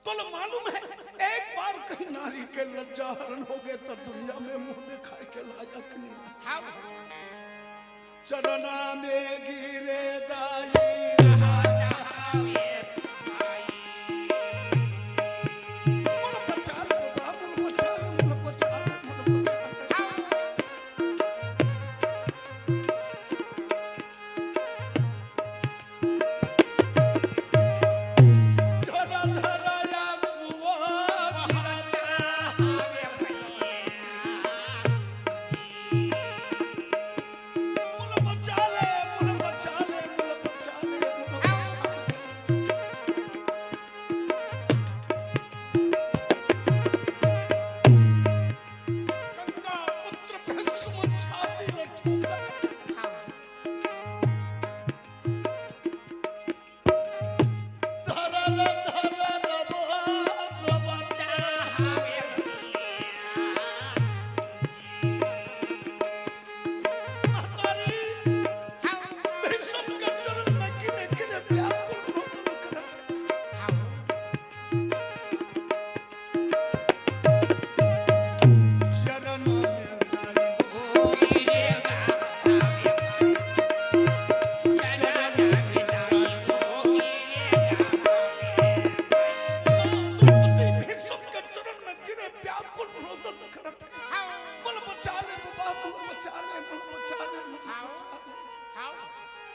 तोला मालूम है, एक बार कहीं नारी के लज्जा हरण हो गए तो दुनिया में मुंह दिखाए के लायक नहीं। हाँ। चरना में गिरे दाई। मोला बचा ले, बाबा, मोला बचा ले, मोला बचा ले, मोला बचा ले। हाँ।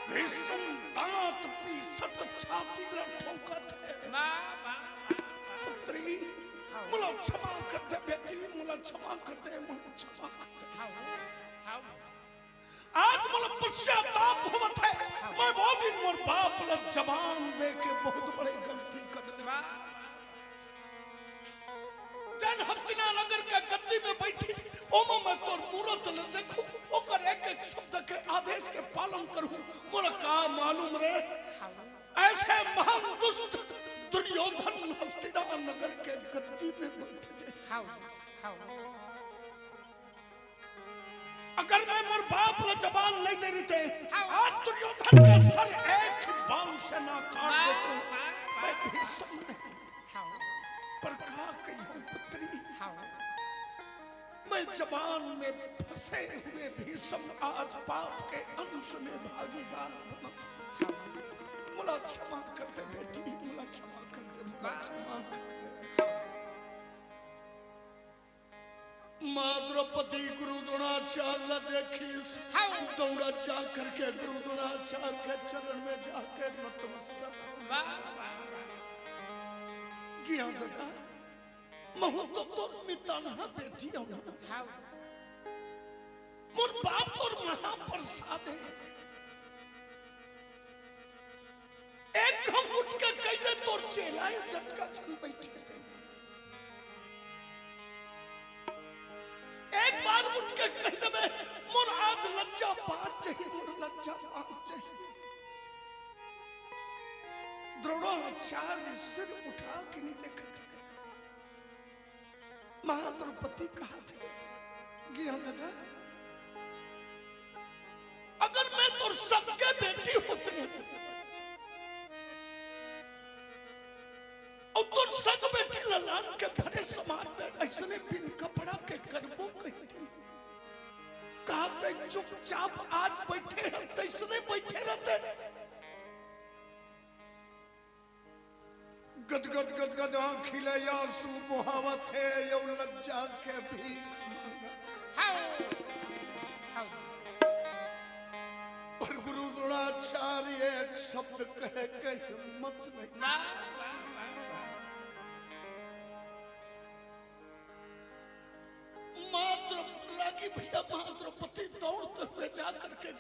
भीष्म दांत पीसत छाती ला ठोंकत हे। पुत्री, मोला क्षमा कर दे बेटी, मोला क्षमा कर दे, मोला क्षमा कर दे। आज मोला पश्चाताप होवत हे, मैं वो दिन मोर बाप ला जबान दे के बहुत बड़े गलती कर दे। जेन हस्तिना नगर के गद्दी में बैठी, ओमा मैं तोर मूरत ल देखूं, ओकर एक-एक शब्द के आदेश के पालन करूं। मोला का मालूम रे, ऐसे महान दुष्ट दुर्योधन हस्तिना नगर के गद्दी में बैठे थे। अगर मैं मोर बाप ला जबान नहीं दे रही थे, आज दुर्योधन का सर एक ही बाण से ना काट देते। मैं भीष्म नहीं। पर का कहियो पुत्री, मैं जबान में फंसे हुए भीष्म आज पाप के अंश में भागीदार बनत। मोला क्षमा कर दे बेटी, मोला क्षमा कर दे, मोला क्षमा कर दे। माँ द्रौपदी गुरु द्रोणाचार्य ला देखिस, हाँ। दौड़त जा करके गुरु द्रोणाचार्य के चरण में जाके नतमस्तक हो गई। वाह, वाह, वाह। गिया ददा, महूँ तो तोर मितानहा बेटी हूँ। हाँ। मोर बाप तोर महाप्रसाद हे। एक घम उठ के कहि दे तोर चेला हे जतका झन बइठे तेन। एक बार उठ के कहि देबे, मोर आज लज्जा बाच जही, मोर लज्जा बाच जही। द्रोणाचार्य सिर उठा के नहीं देखत हे। माँ द्रौपदी कहत हे, गिया ददा, अगर मैं तोर सबके बेटी होते, तइसने बिन कपड़ा के करबो कहितिन। का तैं चुपचाप आज बइठे हस, तइसने बइठे रहते। गदगद गदगद आँखी ले आंसू बोहावत हे, अउ लज्जा के भीख मांगत हे। हाँ। हाँ। पर गुरु द्रोणाचार्य एक शब्द कहे के हिम्मत नहीं। वाह, वाह, वाह, वाह। माँ द्रौ-, रागी भैया, माँ द्रौपदी दौड़ते हुए जा करके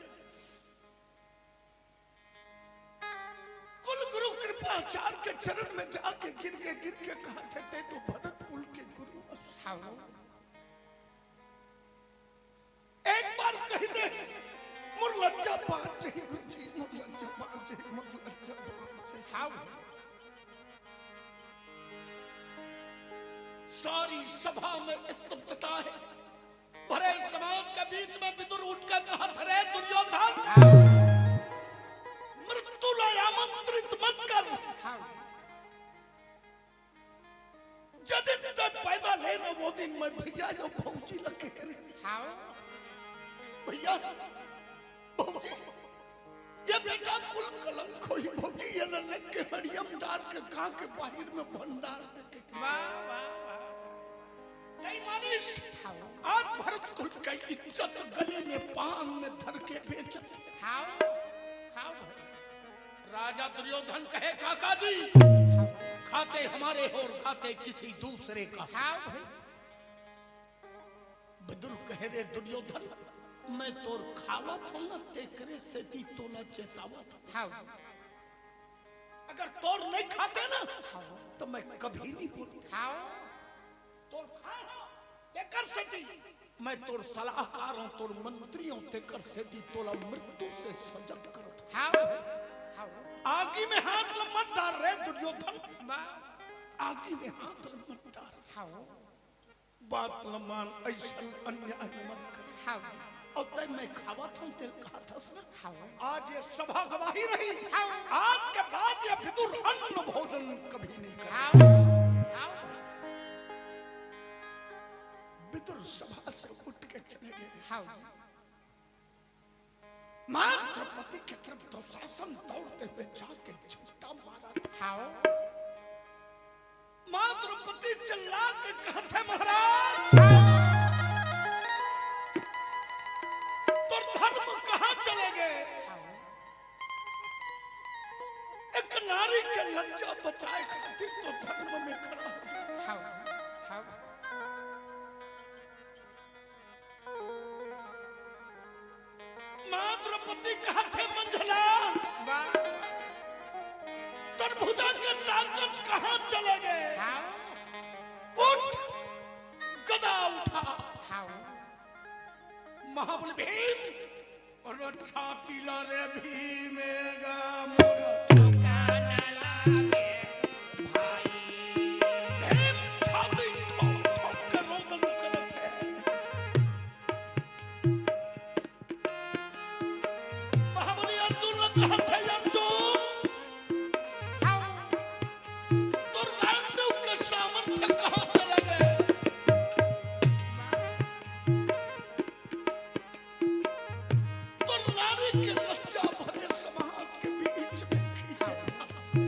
कुल गुरु कृपाचार्य के चरण में जाके गिर के, गिर के कहत हे, "तैं तो भरत कुल के गुरु अस।" हाँ। एक बार कहि दे, "मोर लज्जा बाँच जही गुरुजी, मोर लज्जा बाँच जही, मोर लज्जा बाँच जही।" हाँ। सारी सभा में स्तब्धता है। भरे समाज के बीच में विदुर उठ के कहत हे, "रे दुर्योधन, हाँ। मृत्यु ला आमंत्रित मत कर।" हाँ। जे दिन तैं पैदा ले न, वो दिन मैं भैया अउ भौजी ला कहे रहेंव। हाँ। भैया, भौजी, ये बेटा कुल कलंक होही भौजी, ये ला लेके हड़िया म डार के गाँव के बाहिर में भंडार दे के। वाह, वाह, वाह, वाह। नहीं मानिस, हाँ। आज भरत कुल के इज्जत गली में पान में धर के बेचत हे। हाँ, हाँ भाई। राजा दुर्योधन कहे, "काका जी, हाँ। खाते हमारे हो और खाते किसी दूसरे का।" हाँ भाई। विदुर कहे, "रे दुर्योधन, मैं तोर खावत हंव ना, तेकरे सेती तोला चेतावत हंव। हाँ। अगर तोर नहीं खाते ना, हाँ। तो मैं कभी नहीं बोलते। हाँ। तोर खाए हंव, तेकर सेती मैं तोर सलाहकार हंव, तोर मंत्री हंव, तेकर सेती तोला मृत्यु से सजग करत हंव।" हाँ। हाँ। आगी में हाथ ल मत डार रे दुर्योधन। वाह। आगी में हाथ ल मत डार। हाँ। बात ल मान, अइसन अन्याय मत कर। हाँ। अउ तैं मैं खावत हंव, तेला कहत हस ना। हाँ। आज ये सभा गवाही रही। हाँ। आज के बाद ये विदुर अन्न भोजन कभी नहीं करे। हाँ। हाँ। विदुर सभा से उठ के चले गए। हाँ। माँ द्रौपदी के तरफ दुशासन दौड़ते हुए जाके झपटा मारत हे। हाँ। माँ द्रौपदी चिल्ला के कहत हे, "महाराज, तोर धर्म कहाँ चले गे? हाँ। एक नारी के लज्जा बचाए खातिर तोर धर्म में खड़ा हो जाए।" हाँ। हाँ। माँ द्रौपदी कहत हे, "मंझला, वाह। तोर भुजा के ताकत कहाँ चले गे? हाँ। उठ, गदा उठा।" हाँ। महाबली भीम, अरे छाती ला रे भीम गा मोर ठोका न लागे भाई। भीम छाती ठोक ठोक के रोदन करत हे। महाबली अर्जुन ल कहत हे, "अर्जुन, तोर गांडव के सामर्थ्य कहाँ चले गे?" तोर नारी के लज्जा भरे समाज के बीच में खींचे जात हे।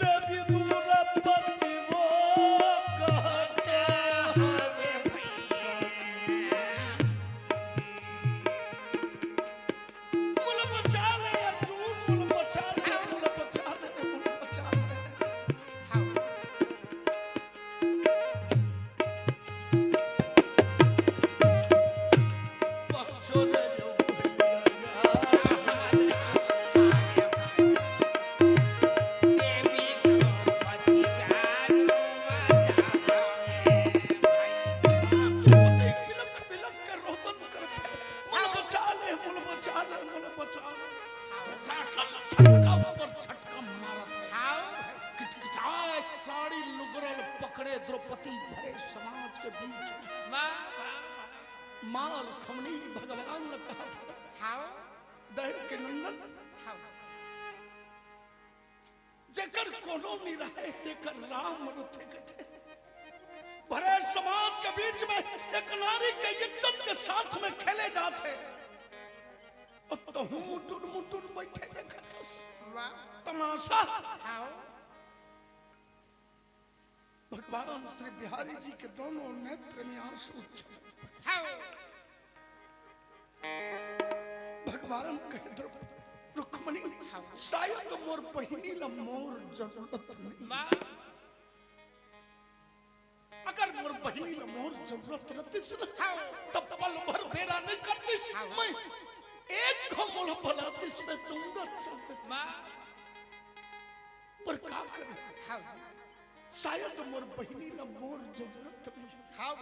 देवी दुर्पति वो कहते हैं। मुल बचा ले अर्जुन, मुल बचा ले, मुल बचा ले, मुल बचा ले। हाँ। बच्चों ने जो बिलख बिलख के रोदन करत हे, "मुल बचा ले, मुल बचा ले, मुल बचा ले।" दुशासन झटका ऊपर झटका मारत हे। हाँ। किटकिटाए साड़ी लुगरा ल पकड़े द्रौपदी भरे समाज के बीच में। वाह, वाह, वाह। माँ रुक्मणी भगवान ल कहत हे, हाव। दही के नंदन। हाव। जेकर कोनो नइ रहय, तेकर राम रथे कथे। भरे समाज के बीच में एक नारी के इज्जत के साथ में खेले जात हे। अउ तहूँ मुटुर मुटुर बइठे देखत हस। वाह। तमाशा। हाव। भगवान श्री बिहारी जी के दोनों नेत्र में आंसू छलक। हाव। भगवान कहे, "द्रौ-, रुक्मणी, हाव। शायद मोर बहिनी ला मोर जरूरत नहीं।" वाह। अगर मोर बहिनी ला मोर जरूरत रहतिस ना, हाव। तब पल भर बेरा नहीं करतिस। हाव। मैं एक घांव मोला बलातिस, मैं दौड़त चल देतेंव। वाह। पर का करूं? हाव। शायद मोर बहिनी ला मोर जरूरत नहीं। हाव।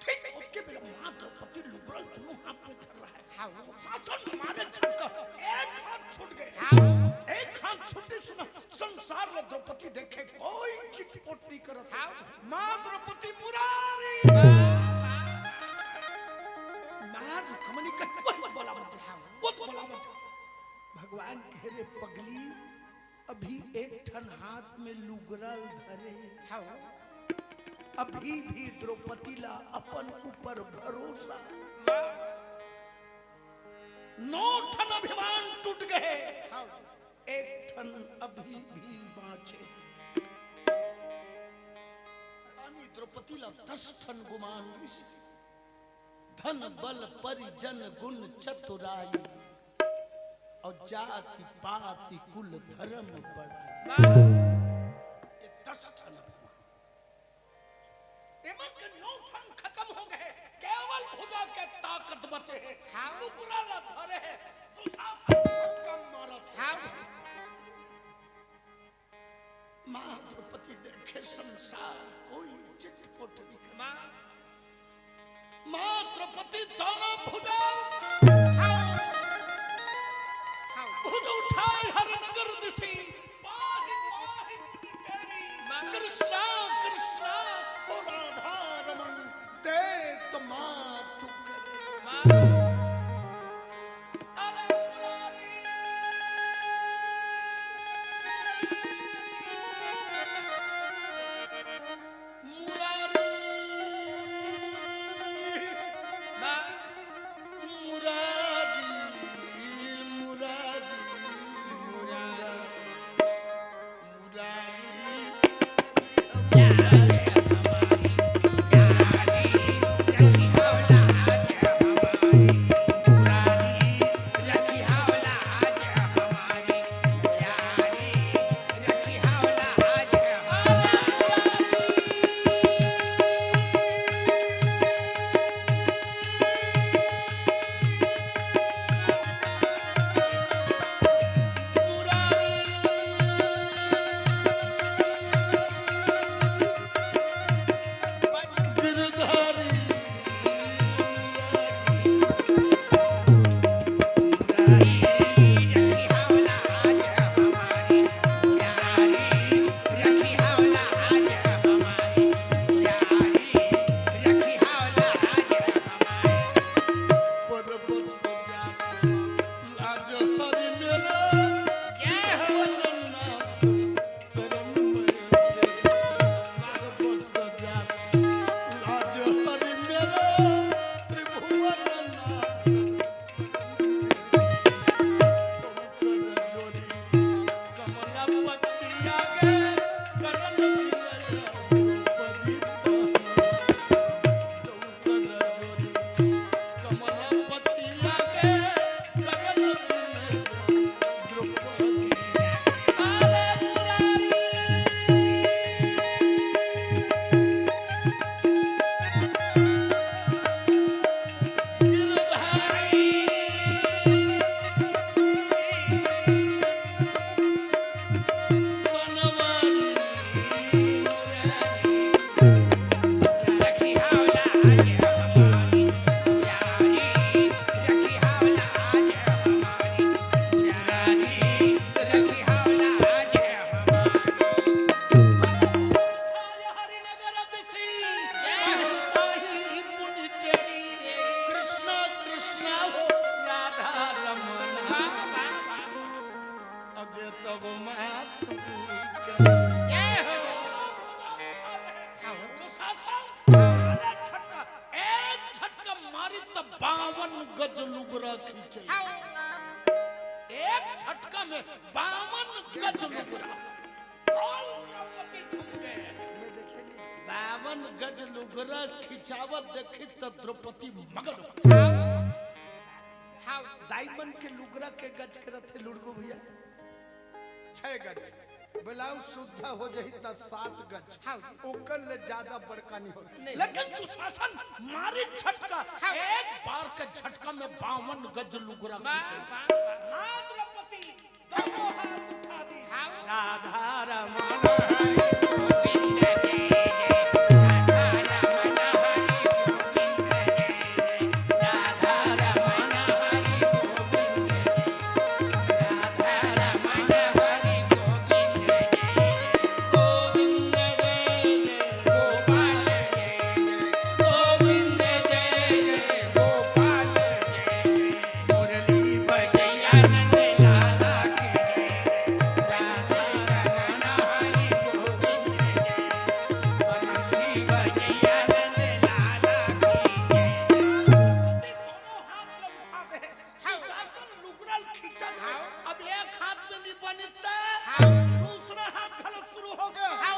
ठीक ओतके बेरा माँ द्रौपदी लुगरल दोनों हाथ में धर रहा है। हाव। दुशासन मारे झटका, एक हाथ छूट गए। हाव। एक हाथ छूटे सुना, संसार ला द्रौपदी देखे, कोई चितपोट नहीं करत। हाव। माँ द्रौपदी मुरारी। वाह, वाह। माँ रुक्मणी कहे, "वो बोला मत।" हाव। वो बोला मत। भगवान कहे, "रे पगली, अभी एक ठन हाथ में लुगरल धरे हे। हाव। अभी भी द्रौपदी ला अपन ऊपर भरोसा। वाह। नौ ठन अभिमान टूट गए, हाव। एक ठन अभी भी बाँचे।" रानी द्रौपदी ला दस ठन गुमान रिहिस। धन बल परिजन गुण चतुराई, अउ जाति पाति कुल धरम बड़ाई। वाह। ये दस ठन अभिमान। एमा के नौ ठन खतम हो गए, केवल भुजा के ताकत बचे हे। हाव। लुगरा ला धरे हे, दुशासन झटका मारत हे। हाव। माँ द्रौपदी देखे संसार कोई चितपोट नहीं करे। माँ। माँ द्रौपदी दाना भुजा। हाव। हाव। भुज उठाए हर नगर दिसी, पाहि पाहि पुनि तेरी। माँ। कृष्णा कृष्णा ओ राधा रमन, दे त माँ तू करे। माँ। अरे मुरारी। मुरारी। वाह। मुरारी, मुरारी, मुरारी। जय हो। दुशासन, अरे झटका, एक झटका मारी त बावन गज लुगरा खींचे। एक झटका में बावन गज लुगरा। बोल द्रौपदी घूम गए। बावन गज लुगरा खिंचावत देखी त द्रौपदी मगन हो। दाई मन के लुगरा के गज के रथे लुड़गो भैया। छह गज। ब्लाउज सुद्धा हो जाही त सात गज। हाँ। ओकर ले ज्यादा बड़का नहीं हो। नहीं। लेकिन दुशासन मारी झटका, हाँ। एक बार के झटका में बावन गज लुगरा वाह, खींचे। वाह, वाह। माँ द्रौपदी दोनों हाथ उठा दी। हाँ। राधा रमन हरि गोविंद जय जय। राधा रमन हरि गोविंद जय जय। राधा रमन हरि गोविंद जय जय। राधा रमन हरि गोविंद जय जय। गोविंद जय जय गोपाल जय जय। गोविंद जय जय गोपाल जय जय। मुरली बजैया नंद लाला की जय। राधा रमन हरि गोविंद जय। बंसी बजैया नंद लाला की जय। दोनों हाथ में उठा दे। हाँ। दुशासन लुगरा ल खींचत हे। हाँ। अब एक हाथ में नहीं बनित त हाँ। दूसरा हाथ घलो शुरू हो गया। हाँ।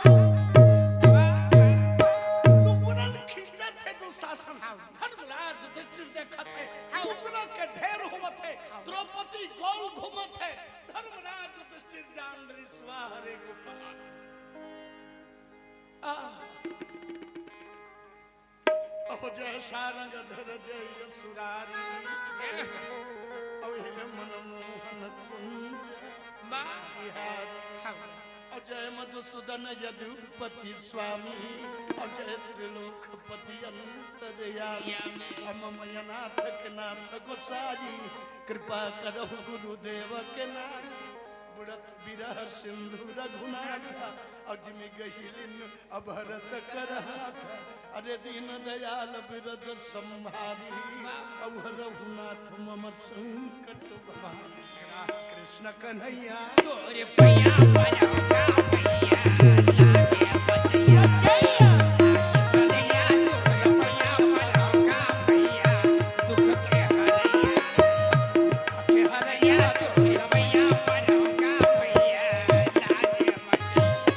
लुगरा ल खींचत हे दुशासन। हाँ। धर्मराज युधिष्ठिर देखत हे। हाँ। लुगरा के ढेर होवत हे। हाँ। द्रौपदी गोल घूमत हे। धर्मराज युधिष्ठिर जान रिस, वाह रे गोपाल। आ। अहो जय सारंग धर जय सुरारी। जय हो। अहो हे मनमोहन कुंज वाह। बिहारी। हाँ। अहो जय मधुसूदन यदुपति स्वामी। अहो जय त्रिलोकपति अंतर्यामी। यामी। अहो मम अनाथ के नाथ गोसाई। कृपा करहु गुरुदेव के नाई। बुड़त बिरह सिंधु रघुनाथ। अहो जिमि गहिलिन अभरत कर हाथ। अरे दीन दयाल बिरद संभारी। अहो हरहु नाथ मम संकट भारी। कृष्ण कन्हैया। तोरे पैया पड़ौका भैया, लागे बचैया। कृष्ण कन्हैया, तोरे पैया पड़ौका भैया, दुख के हरैया। दुख के हरैया, तोरे पैया पड़ौका भैया, लागे बचैया।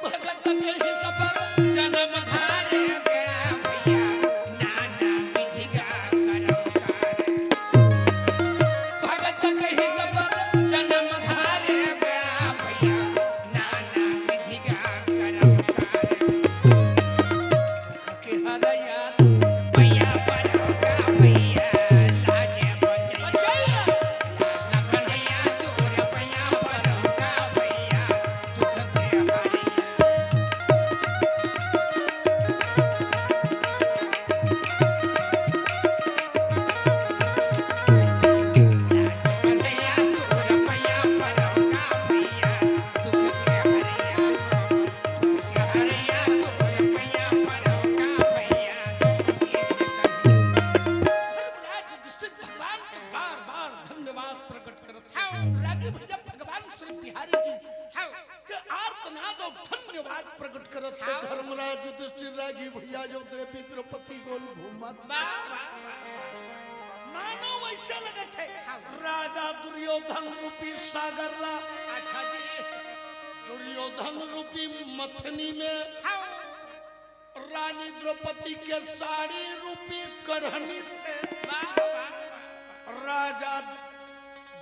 भगत के हित बर जनम धारे गया भैया, नाना विधि का करम काज। भगत के हित बर जनम धारे गया भैया, नाना विधि का करम काज। के हरैया भैया पड़ौका भैया, लागे बचैया। कृष्ण कन्हैया तोरे पैया पड़ौका भैया, दुख के हरैया। धर्मराज युधिष्ठिर भगवान के बार बार धन्यवाद प्रकट करत हे। हाँ। रागी भैया भगवान श्री बिहारी जी हाँ। के आर्तनाद अउ धन्यवाद प्रकट करत हे। हाँ। धर्मराज युधिष्ठिर रागी भैया जो देवी द्रौपदी गोल घूमत वाह, वाह, वाह। मानो वैसे लगत हे हाँ। राजा दुर्योधन रूपी सागर ला। अच्छा जी। दुर्योधन रूपी मथनी में हाँ। रानी द्रौपदी के साड़ी रूपी कढ़नी से वाह, वाह, वाह। राजा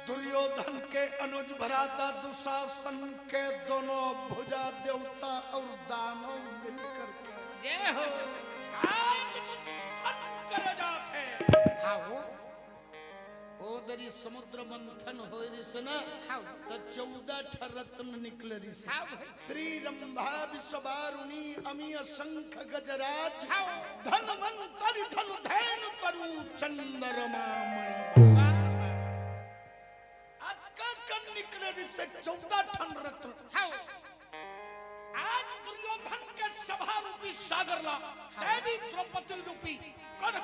दुर्योधन के अनुज भ्राता दुशासन के दोनों भुजा देवता अउ दानव मिल करके जय हो। आज मंथन करे जात हे। हाँ हो। ओ दरी समुद्र मंथन होय रिस न, हाँ। त चौदह ठा रत्न निकले रिस। हाँ भाई। श्री रंभा विषवारुणी अमी असंख गजराज, हाँ। धनवंतरी धनुधेनु तरु चंद्रमा मणि। वाह, वाह, वाह। अतका कन निकले रिस चौदह ठन रत्न। हाँ। आज दुर्योधन के सभा रूपी सागर ला हाँ। देवी द्रौपदी रूपी कढ़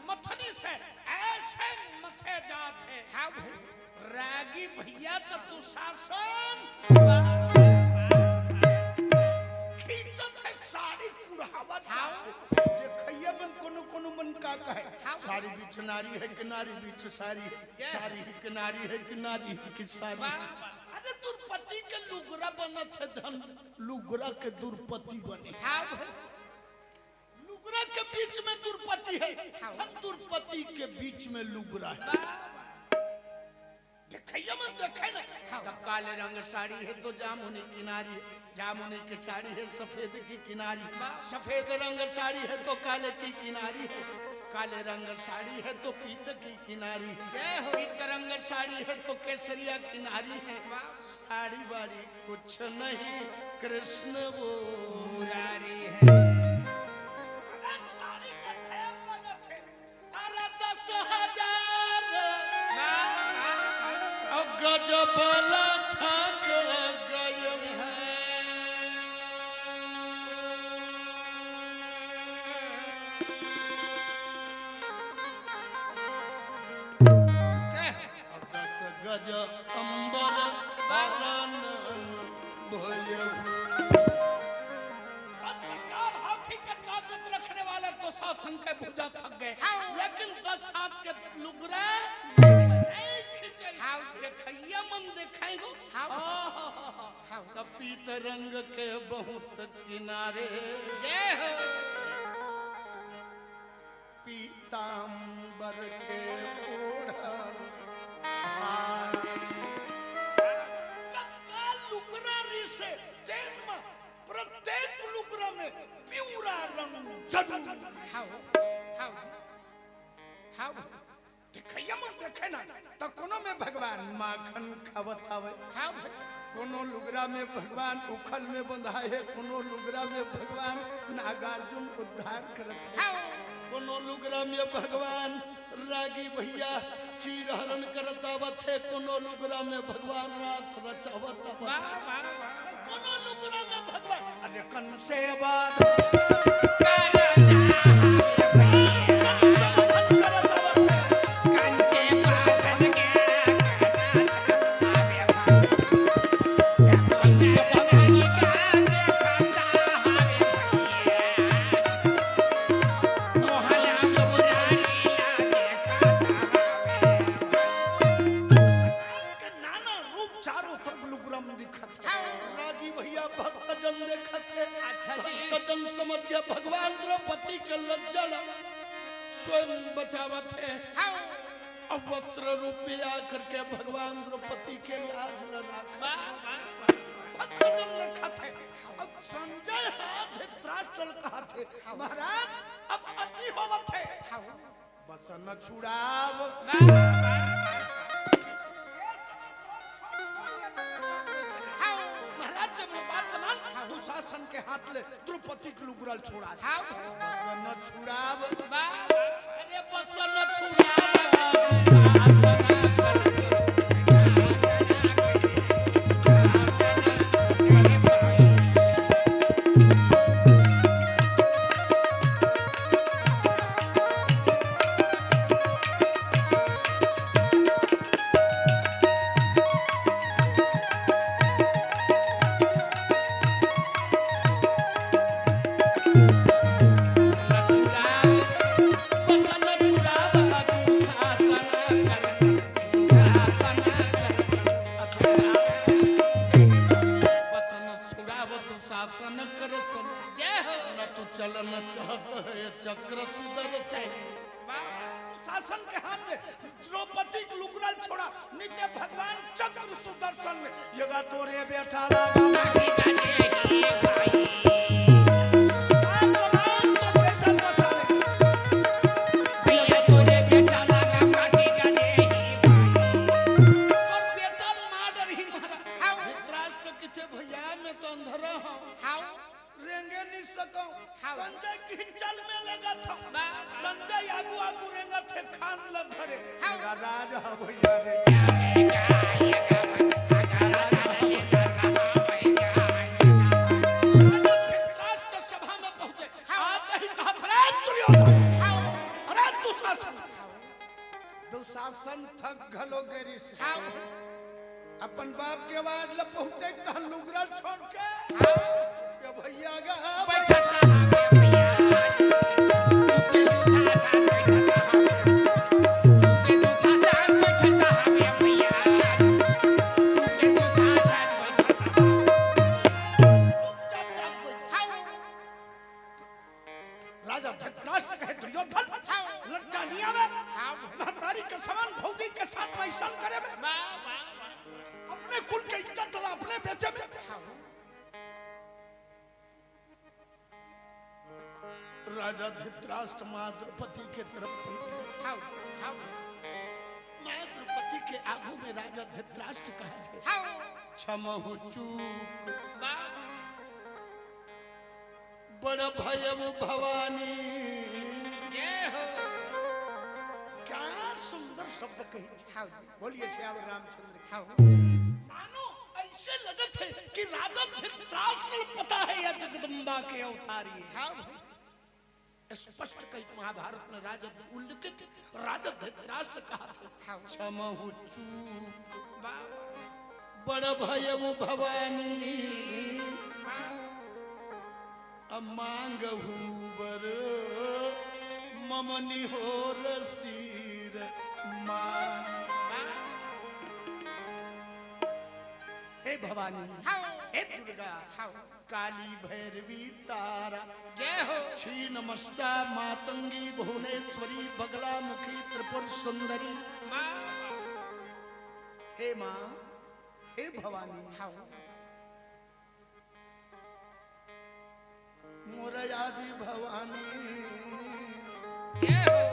मथनी से ऐसे मथे जात हे। हाँ भाई। रागी भैया तो दुशासन खींचत हे, साड़ी कुढ़ावत जात हे। देखइया मन कोनो कोनो मन का कहे, हाँ। साड़ी बीच नारी है कि नारी बीच साड़ी है, जय। साड़ी ही किनारी है कि नारी ही की साड़ी। वाह, वाह। अरे द्रौपदी के लुगरा बनत हे धन, लुगरा के द्रौपदी बने। हाँ भाई। लुगरा के बीच में द्रौपदी है, हाँ। हम द्रौपदी के बीच में लुगरा है। वाह, वाह। देखइया मन देखे ना, हाँ। तो काले रंग साड़ी है तो जामुनी किनारी है, जामुनी की साड़ी है सफेद की किनारी, वाह। सफेद रंग साड़ी है तो काले की किनारी है, काले रंग साड़ी है तो पीत की किनारी, जय हो। पीत रंग साड़ी है तो केसरिया किनारी है, वाह। साड़ी वाड़ी कुछ नहीं, कृष्ण वो मुरारी है। अरे साड़ी के ढेर लगत हे। अरे दस हजार गजबला थक गए। दस गज अंबर बरन भयउ। अब सरकार हाथी के ताकत रखने वाले दुशासन के भुजा थक गए, हाँ। लेकिन दस हाथ के लुगरा नहीं खींचे। हाँ। देखइया मन देखेगो। हाँ। हाँ, हाँ, हाँ, हाँ। हाँ। त पीत रंग के बहुत किनारे। जय हो। पीतांबर के ओढ़न हार। जतका लुगरा रिसे, तेन म प्रत्येक लुगरा में पिवरा रंग जरूर। हाव, हाव, हाव। देखइया मन देखे ना, त कोनो में भगवान माखन खावत हवे, हाँ भाई। कोनो लुगरा में भगवान उखल में बंधाए हे, कोनो लुगरा में भगवान नागार्जुन उद्धार करत हे, हाँ। कोनो लुगरा में भगवान रागी भैया चीर हरण करत आवत हे, कोनो लुगरा में भगवान रास रचावत आवत हे। वाह, वाह, वाह। कोनो लुगरा में भगवान, अरे कंस से बात। कंस से बात। के नाना रूप चारों तरफ लुगरा में दिखत हे। हाँ। रागी भैया भक्तजन देखत हे। अच्छा जी। भक्तजन समझ गया भगवान द्रौपदी के लज्जा ला स्वयं बचावत हे। हाँ। अब वस्त्र रूप में आकर के भगवान द्रौपदी के लाज ला राखत हे। वाह, वाह, वाह। भक्तजन देखत हे। अब संजय हा धृतराष्ट्र ल कहत हे, हाँ। महाराज, अब अति होवत हे। हाँ। बसन छुड़ाव। वाह, वाह, वाह। महाराज, ते मोर बात ल मान, हाँ। दुशासन के हाथ ले द्रौपदी के लुगरा ल छुड़ा दे। हाँ। बसन छुड़ाव। वाह, वाह। अरे बसन छुड़ाव। शासन करसन। जय हो। न तू चलन चाहत है चक्र सुदर्शन। वाह। शासन के हाथ द्रौपदी के लुगरा ल छोड़ा, नित्य भगवान चक्र सुदर्शन में। ये गा तोरे बेटा लगा। भैया तोरे बेटा लगा माटी का देही भाई। और बेटा मार डरही महाराज। हाँ। धृतराष्ट्र किथे भैया मैं तो अंधरा हूँ। हाँ। रेंगे नहीं सकूं। हाँ। संजय की चल में लेगा था। बा- संजय आगू आगू रेंगा थे खान लग घरे। हाँ। लगा राज हा भैया रे। अपन बाप के आवाज ल पहुंचे तहन लुगरा ल छोड़ के। ए भैया गा, राजा धृतराष्ट्र कहे दुर्योधन, लज्जा नहीं आवे? महतारी के समान भौजी के साथ में ऐसा करे में? अपने कुल के इज्जत ला अपने बेचे में? राजा धृतराष्ट्र माँ द्रौपदी के तरफ बैठे। माँ द्रौपदी के आगू में राजा धृतराष्ट्र कहा थे, क्षमहु चूक। बड़ भयउ भवानी। जय हो। क्या सुंदर शब्द कही। बोलिए सियावर रामचंद्र की। मानो ऐसे लगत है कि राजा धृतराष्ट्र पता है या जगदम्बा के अवतारी है। स्पष्ट कही महाभारत में राजा उल्लिखित, राजा धृतराष्ट्र कहा थे, क्षमहु चूक। बड़ भयउ भवानी, अब मांगहु बर मम निहोर शीर माँ। हे भवानी, हे दुर्गा, काली भैरवी तारा, जय हो। क्षीण मस्ता मातंगी भुवनेश्वरी बगला मुखी त्रिपुर सुंदरी। हे माँ, हे भवानी, मोर आदि भवानी। जय हो।